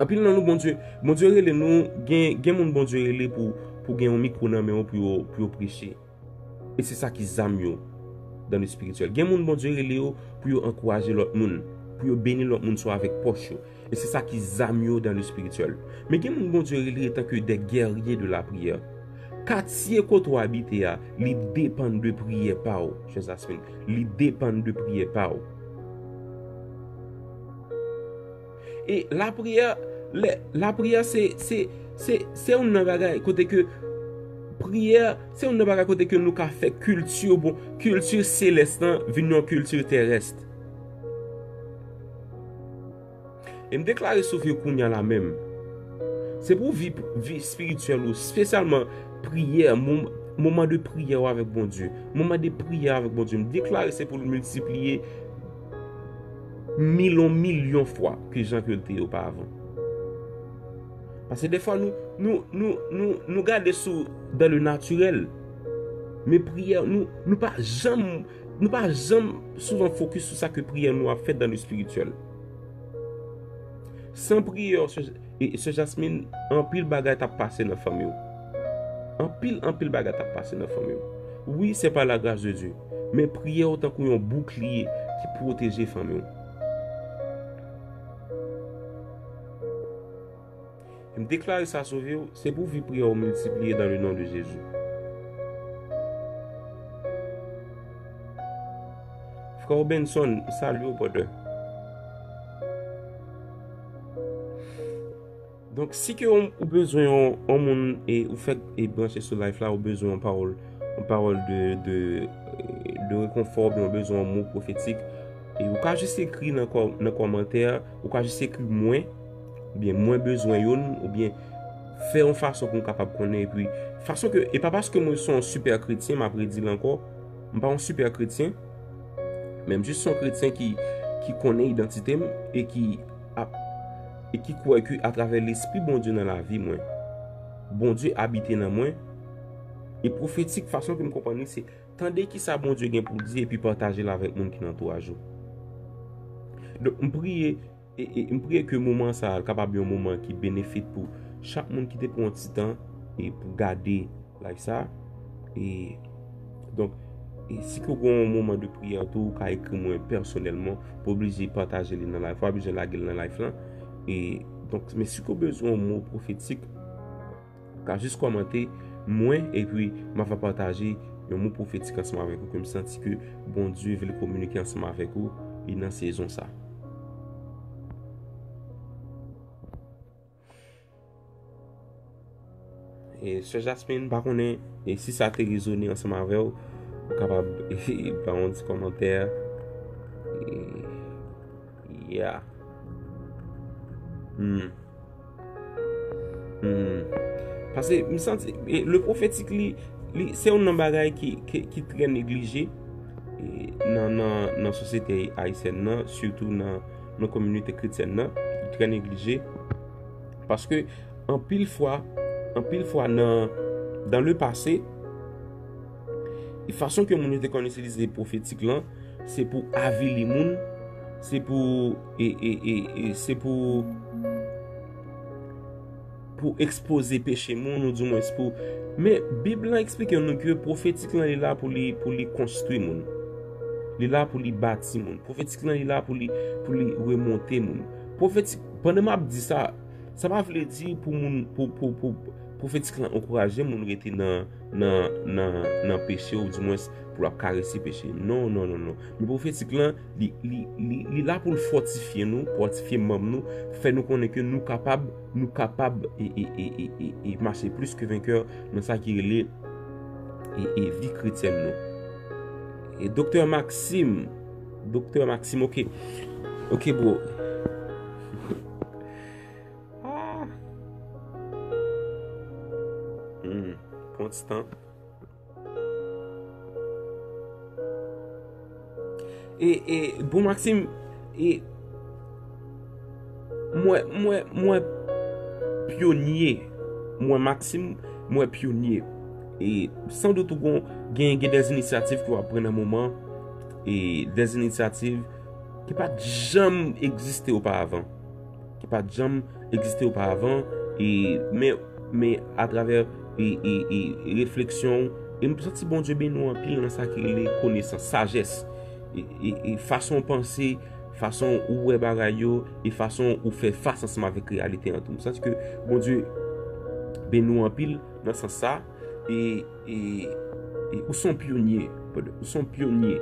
Anpil nan nou, Bondye, Bondye rele nou, gen, gen moun Bondye rele pou, pou gen yon mikwo nan men yo pou yo, pou yo preche. E se sa ki zam yo dan lespirityèl. Gen moun Bondye rele yo pou yo ankouraje lòt moun, pou yo beni lòt moun swa avèk pòch yo. E se sa ki zam yo dan lespirityèl. Men gen moun Bondye rele etanke des guerriers de la prière. Katye kote w abite a, li depann de priyè pa w, chè Jasmine. Li depann de priyè pa w. E lapriyè, lè, lapriyè se, se, se, se youn nan bagay kote ke priyè, se youn nan bagay kote ke nou ka fè kilti, bon, kilti selès lan vin yon kilti terès. E m deklare sou vi w kounye a la menm. Se pou vi, vi espirityèl ou, espesyalman priyè, mom-, moman de priyè w avèk Bondye. Moman de priyè avèk Bondye. M deklare se pou l miltipliye milyon, milyon fwa ke jan ke l te ye oparavan. Paske defwa nou, nou, nou, nou, nou gade sou, dans le naturel. Men priyè, nou, nou pa janm, nou pa janm souvan fokis sou sa ke priyè nou ap fè dans le spirituel. San priyè, sè, e, sè Jasmine, anpil bagay t ap pase nan fanmi w. Anpil, anpil bagay t ap pase nan fanmi w. Wi, c'est par la grâce de Dieu. Men priyè w tankou yon boukliye ki pwoteje fanmi w. M deklare sa sou vi w, se pou vi priyè w miltipliye dans le nom de Jésus. Frè Benson, m salye w, brother. Donk, si ke w, ou bezwen yon, yon moun, e ou fèk, e branche sou live la, ou bezwen yon pawòl, yon pawòl de, de, de rekonfò, oubyen ou bezwen yon mo pwofetik, e ou ka jis ekri nan kò-, nan kòmantè, ou ka jis ekri mwen, oubyen mwen bezwen youn, oubyen fè yon fason pou m kapab konnen, epi fason ke, e pa paske mwen se yon sipè kretyen, m ap redi l ankò, m pa yon sipè kretyen, men m jis se yon kretyen ki, ki konnen idantite m e ki ap, e ki kwè ke atravè Lespri Bondye nan lavi mwen, Bondye abite nan mwen, e pwofetik, fason ke m konprann li, se tande kisa Bondye gen pou di epi pataje l avèk moun ki nan antouraj ou. Donk, m priye, e, e m priye ke moman sa a kapab yon moman ki benefik pou chak moun ki te pran yon ti tan e pou gade live sa a. E, donk, e si ke w gen yon moman de priyè tou, ou ka ekri mwen pèsonèlman, pa oblije pataje li nan live, pa oblije lage l nan live lan. E, donk, men si ke w bezwen yon mo pwofetik, ou ka jis kòmante mwen, epi m ap pataje yon mo pwofetik ansanm avèk ou ke m santi ke Bondye vle kominike ansanm avèk ou, e nan sezon sa. E, Sè Jasmine, m pa konnen, e, si sa te rezone ansanm avè w, ou kapab, e, ba yon ti kòmantè. E, yeah. Hmm. Hmm. Paske m santi, e, le pwofetik li, li se youn nan bagay ki, ki, ki trè neglije, e, nan, nan, nan sosyete ayisyèn nan, sitou nan, nan kominote kretyèn nan, li trè neglije. Paske anpil fwa, anpil fwa nan, dans le passé, e fason ke moun yo te konn itilize pwofetik lan, se pou avili moun, se pou, e, e, e, e, se pou, pou ekspoze peche moun, ou dimwens pou, men Bib lan eksplike nou ke pwofetik lan li la pou li, pou li konstwi moun. Li la pou li bati moun. Pwofetik lan li la pou li, pou li remonte moun. Pwofetik, pandan m ap di sa, sa pa vle di pou moun, pou, pou, pou pwofetik lan ankouraje moun rete nan, nan, nan, nan peche, ou dimwens pou l ap karese peche. Non, non, non, non. Men pwofetik lan, li, li, li, li la pou l fòtifye nou, fòtifye manm nou, fè nou konnen ke nou kapab, nou kapab e, e, e, e, e, e mache plis ke venkè nan sa ki rele, e, e vi kretyèn nou. E Doktè Maxime, Doktè Maxime, ok. Ok, bro. Ah. Hmm. Pran ti tan. E, e, bon, Maxime, e, mwen, mwen, mwen pyonye. Mwen, Maxime, mwen pyonye. E, san dout, ou gon, gen, gen des inisyativ ke w ap pran nan moman, e, des inisyativ ki pa t janm egziste oparavan. Ki pa t janm egziste oparavan, e, men, men atravè, e, e, e, refleksyon, e m santi Bondye beni w anpil nan sa ki rele konesans, sajès, e, e, e fason w panse, fason ou wè bagay yo, e fason ou fè fas ansanm avèk reyalite an tou. M santi ke Bondye beni w anpil nan sans sa, e, e, e ou se yon pyonye, brother. Ou se yon pyonye.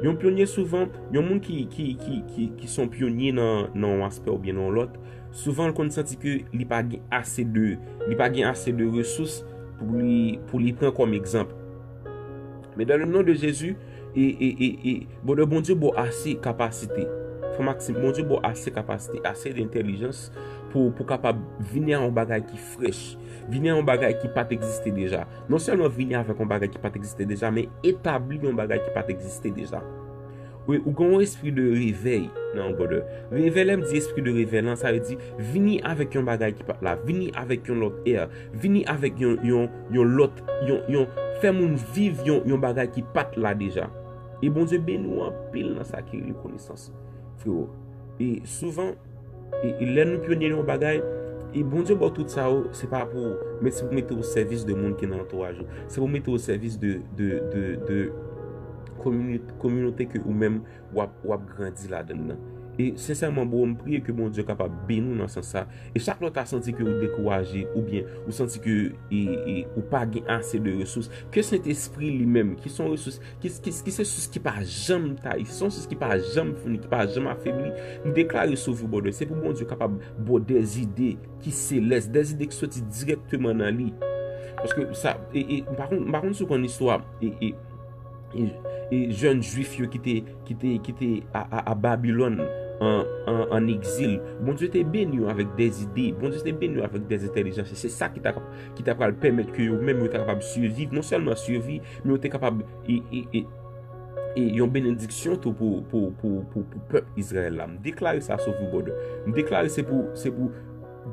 Yon pyonye souvan, yon moun ki, ki, ki, ki, ki se yon pyonye nan, nan yon aspè oubyen nan yon lòt, souvan l konn santi ke li pa gen ase de, li pa gen ase de resous pou li, pou li pran kòm egzanp. Men dans le nom de Jésus, e, e, e, e, brother, Bondye ba w ase kapasite. Frè Maxime, Bondye ba w ase kapasite, ase de entèlijans pou, pou kapab vini a yon bagay ki frèch, vini a yon bagay ki pa t egziste deja. Non sèlman vini avèk yon bagay ki pa t egziste deja, men etabli yon bagay ki pa t egziste deja. Wi, ou gen yon espri de revèy, non, brother. Revèy, lè m di espri de revèy lan, sa vle di vini avèk yon bagay ki pa t la, vini avèk yon lòt è, vini avèk yon, yon, yon lòt, yon, yon, fè moun viv yon, yon bagay ki pa t la deja. E Bondye beni w anpil nan sa ki rele konesans, frewo. E souvan, e, e lè nou pyonye nan yon bagay, e Bondye ba w tout sa yo, se pa pou ou, men se pou mete w o sèvis de moun ki nan antouraj ou. Se pou mete w o sèvis de, de, de, de komini-, kominote ke ou menm w ap, w ap grandi ladan l nan. E sensèman, bro, m priye ke Bondye kapab beni w nan sans sa. E chak lè w ta santi ke ou dekouraje, oubyen ou santi ke, e, e, ou pa gen ase de resous, ke Sentespri li menm, ki se yon resous, ki, ki, ki se sous ki pa janm taye, se yon sous ki pa janm fini, ki pa janm afebli, m deklare sou vi w, brother, se pou Bondye kapab ba w dèzide ki selès, dèzide ki soti dirèkteman nan li. Paske sa, e, e, m pa konn, m pa konn si w konn istwa, e, e, e, e jèn jwif yo ki te, ki te, ki te a, a, a Babilòn an, an, an egzil. Bondye te beni yo avèk dèzide, Bondye te beni yo avèk dèzentèlijans. E se sa ki ta, ki ta pral pèmèt ke yo menm yo ta kapab siviv, non sèlman siviv, men yo te kapab, e, e, e, e yon benediksyon tou pou, pou, pou, pou, pou pèp Izrayèl la. M deklare sa sou vi w, brother. M deklare se pou, se pou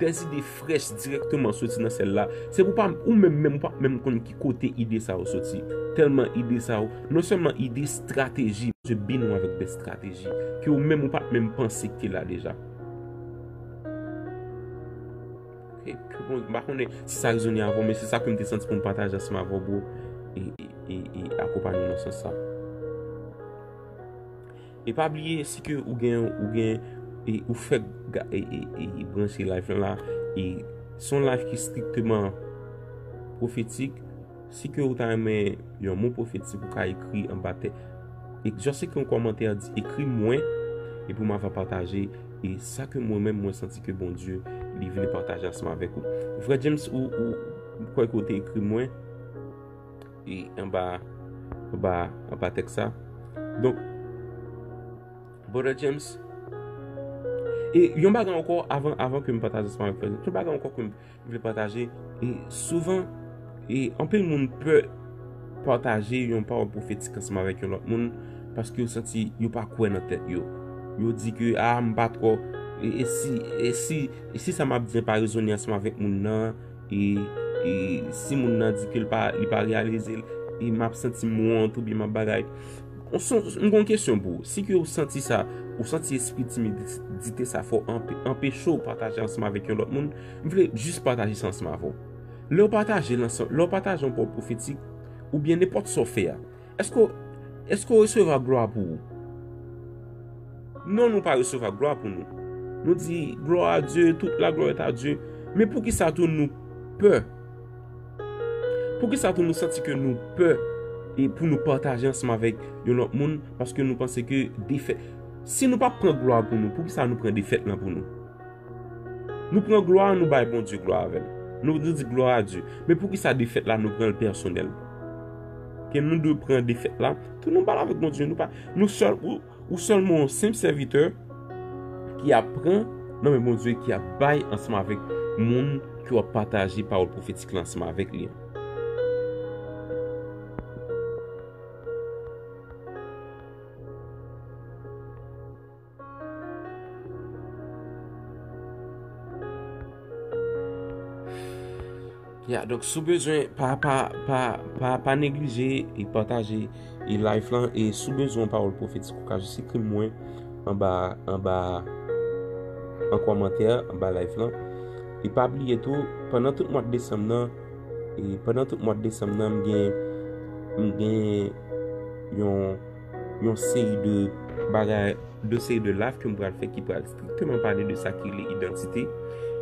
dèzide frèch dirèkteman soti nan syèl la. Se pou pa, ou menm, menm, ou pa menm konn ki kote ide sa yo soti. Tèlman ide sa yo, non sèlman ide, estrateji, Bondye beni w avèk de estrateji ke ou menm ou pa t menm panse ki te la deja. E ke Bondye, m pa konnen si sa rezone avè w, men se sa ke m te santi pou m pataje ansanm avè w, bro, e, e, e, e akonpanye w nan sans sa. E pa bliye, si ke ou gen, ou gen, e ou fèk ga- e, e, e, e branche live lan la. E se yon live ki strikteman pwofetik. Si ke ou ta renmen yon mo pwofetik, ou ka ekri anba tè. E just ekri yon kòmantè, di ekri mwen, epi mwen va pataje. E sa ke mwen menm mwen santi ke Bondye li vle pataje ansanm avèk ou. Frè James, ou, ou m kwè ke ou te ekri mwen e anba anba anba tèks sa. Donk, Brother James, e yon bagay ankò, avan avan ke m pataje ansanm avèk Frè James, yon bagay ankò ke m vle pataje. E souvan, e anpil moun pè pataje yon pawòl pwofetik ansanm avèk yon lòt moun, paske yo santi yo pa kwè nan tèt yo. Yo di ke, a, m pa twò, e, e si e si e si sa m ap di an pa rezone ansanm avèk moun nan, e, e si moun nan di ke l pa, li pa reyalize l, e m ap santi m wont oubyen m ap bagay. M gon kesyon pou ou. Si ke ou santi sa, ou santi espri timidite sa fè w anpe- anpeche w pataje ansanm avèk yon lòt moun, m vle jis pataje sa ansanm avè w. Lè w pataje l ansanm, lè w pataje yon pawòl pwofetik, oubyen nenpòt sa w fè a, èske w- èske w resevwa glwa pou ou? Non, nou pa resevwa glwa pou nou. Nou di, gloire à Dieu, toute la gloire est à Dieu. Men poukisa tou nou pè? Poukisa tou nou santi ke nou pè e pou nou pataje ansanm avèk yon lòt moun? Paske nou panse ke defèt, si nou pa pran glwa pou nou, poukisa nou pran defèt lan pou nou? Nou pran glwa, nou bay Bondye glwa avè l. Nou, nou di gloire à Dieu. Men poukisa defèt la nou pran l pèsonèl? Ke nou dwe pran defèt la, tou nou ba l avèk Bondye, nou pa, nou sèl, ou, ou sèlman yon senp sèvitè ki ap pran nan men Bondye, ki ap bay ansanm avèk moun ke w ap pataje pawòl pwofetik lan ansanm avèk li an. Ya, donk, si w bezwen, pa, pa, pa, pa, pa neglije e pataje e live lan. E si w bezwen yon pawòl pwofetik, ou ka jis ekri m mwen anba, anba, an kòmantè, anba live lan. E pa bliye tou, pandan tout mwa desanm nan, e pandan tout mwa desanm nan, m gen, m gen yon, yon seri de bagay, de seri de live ke m pral fè ki pral strikteman pale de sa ki rele idantite.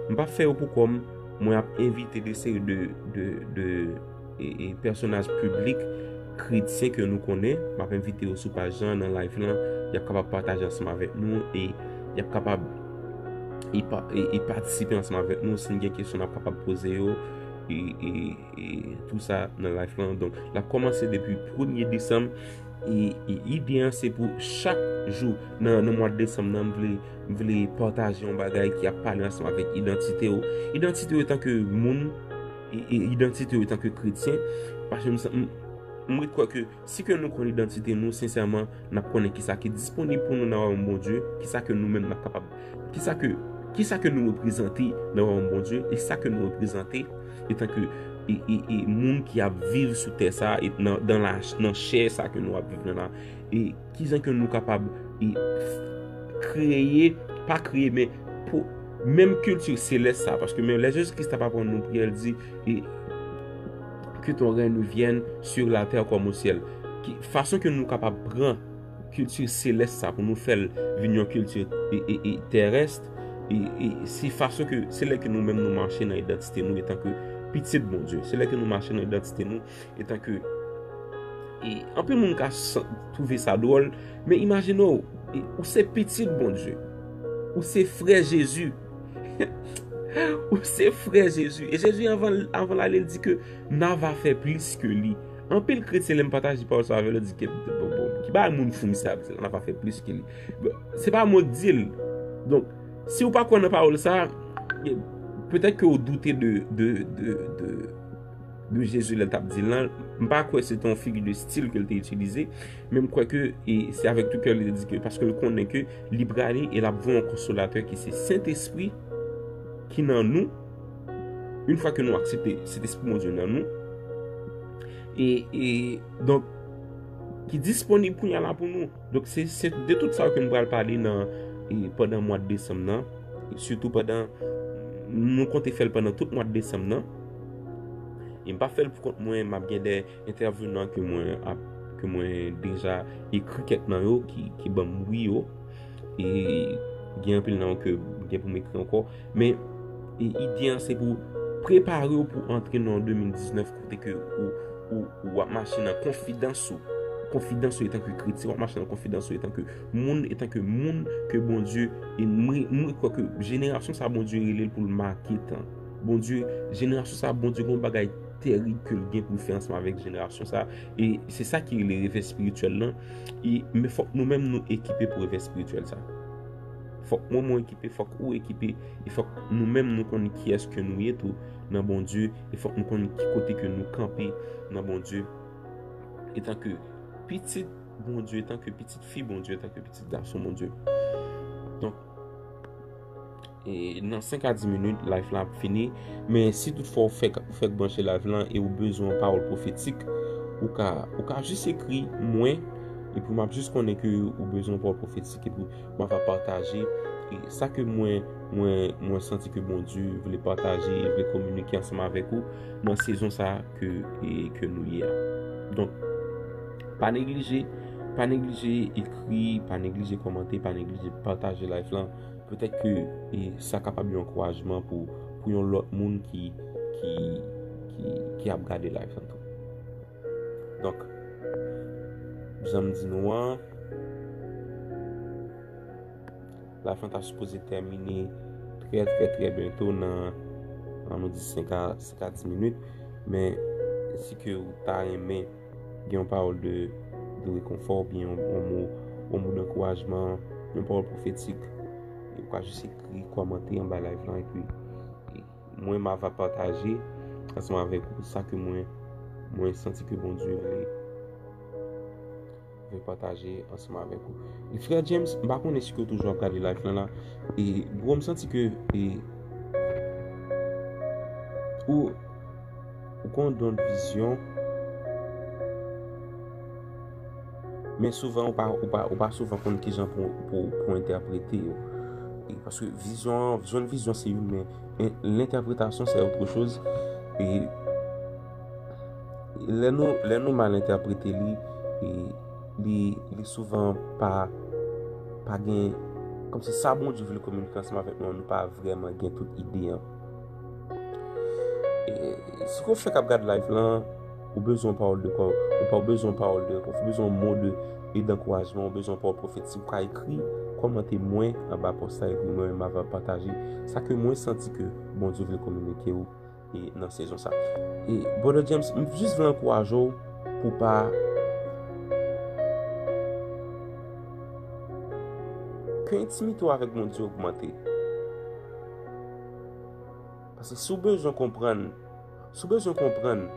M p ap fè yo pou kò m, mwen ap envite de seri de, de, de e, e, pèsonaj piblik kretyen ke nou konnen, m ap envite yo sou paj lan, nan live lan, y ap kapab pataje ansanm avèk nou e y ap kapab e, pa, e, e patisipe ansanm avèk nou. Si n gen kesyon, n ap kapab poze yo e, e, e tou sa nan live lan. Donk, l ap kòmanse depi premye desanm. E, e ide an se pou chak jou nan, nan mwa desanm nan, m vle, m vle pataje yon bagay ki ap pale ansanm avèk idantite w. Idantite w etanke moun, e, e idantite w etanke kretyen. Paske m, m, m ret kwè ke si ke nou konn idantite nou, sensèman, n ap konnen kisa ki disponib pou nou nan wayòm Bondye, kisa ke nou menm n ap kapab, kisa ke, kisa ke nou reprezante nan wayòm Bondye, e sa ke nou reprezante etanke e, e, e moun ki ap viv sou tè sa, e nan, dan la, nan chè sa ke nou ap viv nan la, e kijan ke nou kapab e, kreye, pa kreye, men pou menm kilti selès sa, paske men lè Jezi Kris t ap aprann nou priye, l di, e, que ton règne vienne sur la terre comme au ciel. Ki, fason ke nou kapab pran kilti selès sa pou nou fè l vin yon kilti e, e, e, terès, e, e se fason ke, se lè ke nou menm nou mache nan idantite nou etanke pitit Bondye. Se lè ke nou mache nan idantite nou etanke, e anpil moun ka san- twouve sa dwòl, men imajine w, e, ou se pitit Bondye. Ou se frè Jezi. Ou se frè Jezi. E Jezi, anvan, anvan l ale, l di ke n a va fè plis ke li. Anpil kretyen, lè m pataje pawòl sa avè yo, di ke, bon, bon, ki bagay moun fou misye ap di la, n a va fè plis ke li. Bon, se pa mwen k di l. Donk, si w pa kwè nan pawòl sa, e, petèt ke w doute de, de, de, de, de Jezi lè l t ap di l lan. M pa kwè se te yon figi de stil ke l te itilize, men m kwè ke, e, se avèk tou kè l te di ke, paske l konnen ke li prale e l ap voye yon konsolatè ki se Sentespri ki nan nou, yon fwa ke nou aksepte Sentespri Bondye nan nou, e, e, donk, ki disponib kounye a la pou nou. Donk, se, se de tout sa yo ke nou pral pale nan, e, pandan mwa desanm nan, e sitou pandan, nou konte fè l pandan tout mwa desanm nan. E m pa fè l pou kont mwen, m ap gen de entèvenan ke mwen ap, ke mwen deja ekri kèk nan yo ki, ki ban m wi yo. E Gen anpil nan yo ke gen pou m ekri ankò. Men e, ide an se pou prepare w pou antre nan de mil diznèf kote ke ou, ou, ou ap mache nan konfidans ou. Konfidans ou etanke kretyen, w ap mache nan konfidans ou etanke moun, etanke moun ke Bondye, e mwen, mwen kwè ke jenerasyon sa Bondye rele l pou l make tan. Bondye, jenerasyon sa, Bondye gen yon bagay terib ke l gen pou l fè ansanm avèk jenerasyon sa. E se sa ki rele revè espirityèl lan. E, men fòk nou menm nou ekipe pou revè espirityèl sa. Fòk mwen, mwen ekipe, fòk ou ekipe, e fòk nou menm nou konn kiyès ke nou ye tou nan Bondye, e fòk nou konn ki kote ke nou kanpe nan Bondye, etanke pitit Bondye, etanke pitit fi Bondye, etanke pitit gason Bondye. Donk, e nan senk a dis minit, live la ap fini. Men si toutfwa ou fèk, ou fèk branche live lan e ou bezwen yon pawòl pwofetik, ou ka, ou ka jis ekri mwen, epi m ap jis konnen ke ou bezwen yon pawòl pwofetik, epi m ap pataje. E sa ke mwen, mwen, mwen santi ke Bondye vle pataje, vle kominike ansanm avèk ou nan sezon sa ke, e, ke nou ye a. Donk, pa neglije, pa neglije ekri, pa neglije kòmante, pa neglije pataje live lan. Petèt ke, e, sa kapab yon ankourajman pou, pou yon lòt moun ki, ki, ki, ki ap gade live lan tou. Donk, jan m di nou an, live lan ta sipoze tèmine trè, trè, trè byento nan, an nou di senk a, senk a dis minit. Men, si ke ou ta renmen gen yon pawòl de, de rekonfò, oubyen yon, yon mo, yon mo dankourajman, yon pawòl pwofetik, ou ka jis ekri, kòmante anba live lan, epi, e, mwen, m ava pataje ansanm avèk ou sa ke mwen, mwen santi ke Bondye vle, vle pataje ansanm avèk ou. E frè James, m pa konnen si ke w toujou ap gade live lan la. E, bro, m santi ke, e, ou, ou gen yon don de vizyon. Men souvan, ou pa, ou pa, ou pa souvan konn kijan pou, pou, pou entèprete yo. E paske vizyon an, jwenn vizyon se youn, men en- l'entèpretasyon se otre choz. E lè nou, lè nou mal entèprete li, e li, li souvan pa, pa gen, kòmsi sa Bondye vle kominike ansanm avèk nou an, nou pa vrèman gen tout ide an. E, si w fèk ap gad live lan, ou bezwen yon pawòl de kò, ou pa bezwen yon pawòl de, ou bezwen yon mo de, e dankourajman, ou bezwen yon pawòl pwofetik, ou ka ekri, kòmante mwen anba pòs la, epi mwen menm m ava pataje sa ke mwen santi ke Bondye vle kominike w, e nan sezon sa. E, Brother James, m jis vle ankouraje w pou pa, ke entimite w avèk Bondye ogmante. Paske si w bezwen konprann, si w bezwen konprann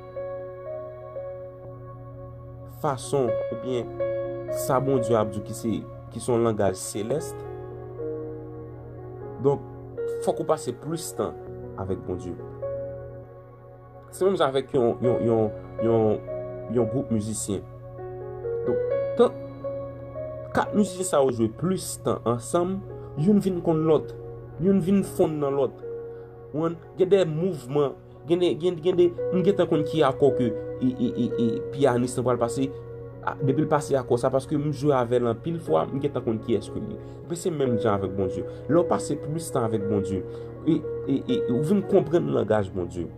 fason oubyen sa Bondye ap di w ki se, ki se yon langaj selès, donk, fòk ou pase plis tan avèk Bondye. Se menm jan avèk yon, yon, yon, yon, yon gwoup mizisyen. Donk, tan, kat mizisyen sa yo jwe plis tan ansanm, youn vin konn lòt, youn vin fonn nan lòt. Ou konprann? Gen de mouvman, gen de, gen, gen de, m gentan konn ki akò ke, e, e, e, e, pyanis lan pral pase. A, depi l pase akò sa, paske m jwe avè l anpil fwa, m gentan konn kiyès ke l ye. Ebyen, se menm jan avèk Bondye. Lè w pase plis tan avèk Bondye, e, e, e, e ou vin konprann langaj Bondye.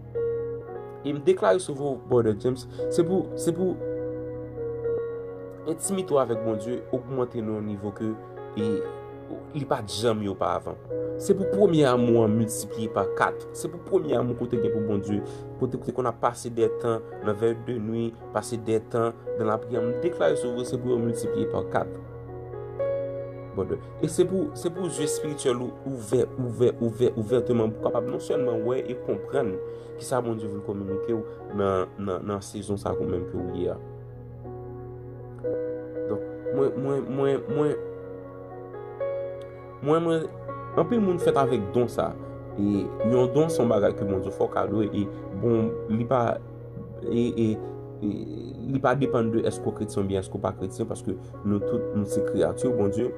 E m deklare sou vou, Brother James, se pou, se pou entimite w avèk Bondye ogmante nan yon nivo ke, e, li pa t janm ye oparavan. Se pou premye amou an miltipliye pa kat. Se pou premye amou ke w te gen pou Bondye, kote w te konn ap pase de tan nan vèy de nwi, pase de tan nan lapriyè. M deklare sou vou, se pou yo miltipliye pa kat. Brother. E se pou, se pou zye espirityèl ou ouvè, ouvè, ouvè, ouvèteman pou w kapab non sèlman wè e konprann kisa Bondye vle kominike w nan, nan, nan sezon sa ou menm ke ou ye a. Donk, mwen, mwen, mwen, mwen, mwen, mwen, anpil moun fèt avèk don sa. E yon don se yon bagay ke Bondye fè w kado e bon, li pa, e, e, e li pa depann de èske w kretyen oubyen èske w pa kretyen, paske nou tout, nou se kreyati Bondye.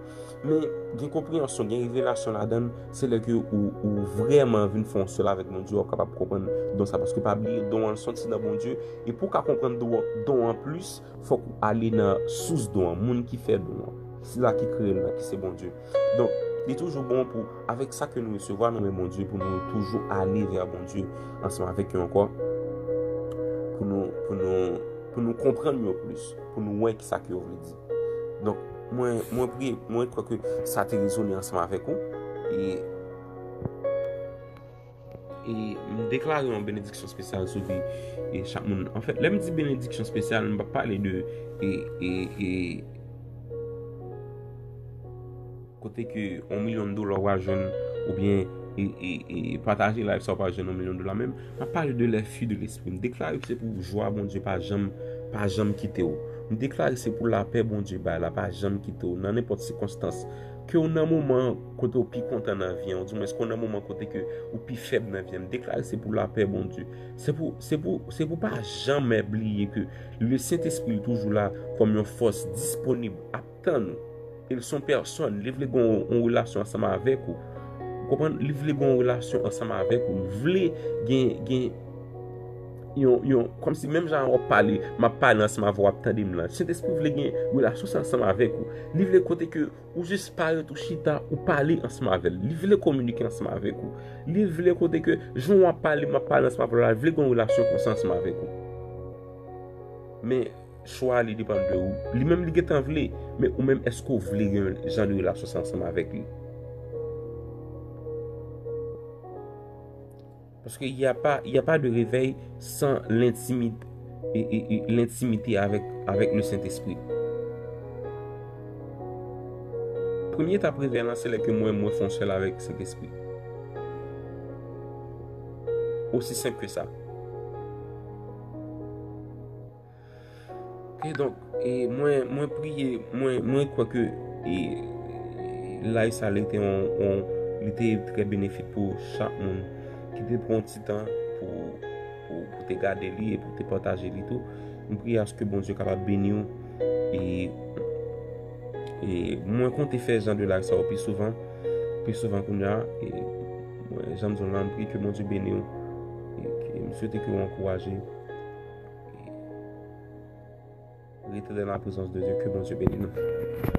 Men gen konpreyansyon, gen revelasyon ladan l, se lè ke ou, ou vrèman vin fè yon sèl avèk Bondye, w ap kapab konprann don sa, paske pa bliye, don an se yon ti nan Bondye, e pou w ka konprann don, don an plis, fòk ou ale nan sous don an, moun ki fè don an, sila ki kreye l la, ki se Bondye. Donk, Li toujou bon pou, avèk sa ke nou resevwa nan men Bondye, pou nou toujou ale vè Bondye ansanm avèk yo ankò, pou nou, pou nou, pou nou konprann yo plis, pou nou wè ki sa ke yo vle di. Donk, mwen, mwen priye, mwen kwè ke sa te rezone ansanm avèk ou. E, e m deklare yon benediksyon espesyal sou vi e chak moun. Anfèt, lè m di benediksyon espesyal, m pa pale de e, e, e, kote ke yon milyon dola w a jwenn, oubyen e, e, e, pataje live sa w pa jwenn yon milyon dola menm. M ap pale de lèfi de lespri. M deklare ke se pou jwa Bondye pa janm, pa janm kite w. M deklare se pou lapè Bondye bay la pa janm kite w nan nenpòt sikonstans. Ke w nan moman kote w pi kontan nan vi an, ou dimwens ke w nan moman kote ke ou pi fèb nan vi an. M deklare se pou lapè Bondye. Se pou, se pou, se pou pa janm bliye ke le Sentespri toujou la kòm yon fòs disponib ap tann ou. E l se yon pèsòn, li vle gen yon, yon relasyon ansanm avèk ou. Ou konprann? Li vle gen yon relasyon ansanm avèk ou. Li vle gen, gen yon, yon, kòmsi menm jan w ap pale, m ap pale ansanm avè w, w ap tande m lan. Sentespri vle gen relasyon sa ansanm avèk ou. Li vle kote ke ou jis parèt ou chita, ou pale ansanm avè l. Li vle kominike ansanm avèk ou. Li vle kote ke jan w ap pale, m ap pale ansanm avè w la, li vle gen yon relasyon konsa ansanm avèk ou. Men, chwa a li depann de ou. Li menm li gentan vle, men ou menm èske w vle gen jan de relasyon sa ansanm avèk li? Paske y a pa, y a pa de réveil sans l'intimité, e, e, e, l'intimité avec, avec le Saint-Esprit. Premye etap revèy lan se lè ke mwen, mwen fè yon sèl avèk Sentespri. Osi senp ke sa. Ok, donk, e mwen, mwen priye, mwen, mwen kwè ke e, live sa li te yon, yon, li te trè benefik pou chak moun ki te pran yon ti tan pou, pou, pou te gade li e pou te pataje li tou. M priye aske Bondye kapab beni w. E, e mwen konte fè jan de live sa yo pi souvan, pi souvan kounye a. E mwen, jan m di w la, m priye ke Bondye beni w. E ke m swete ke w ankouraje. Rete dans la présence de Dieu. Ke Bondye beni nou.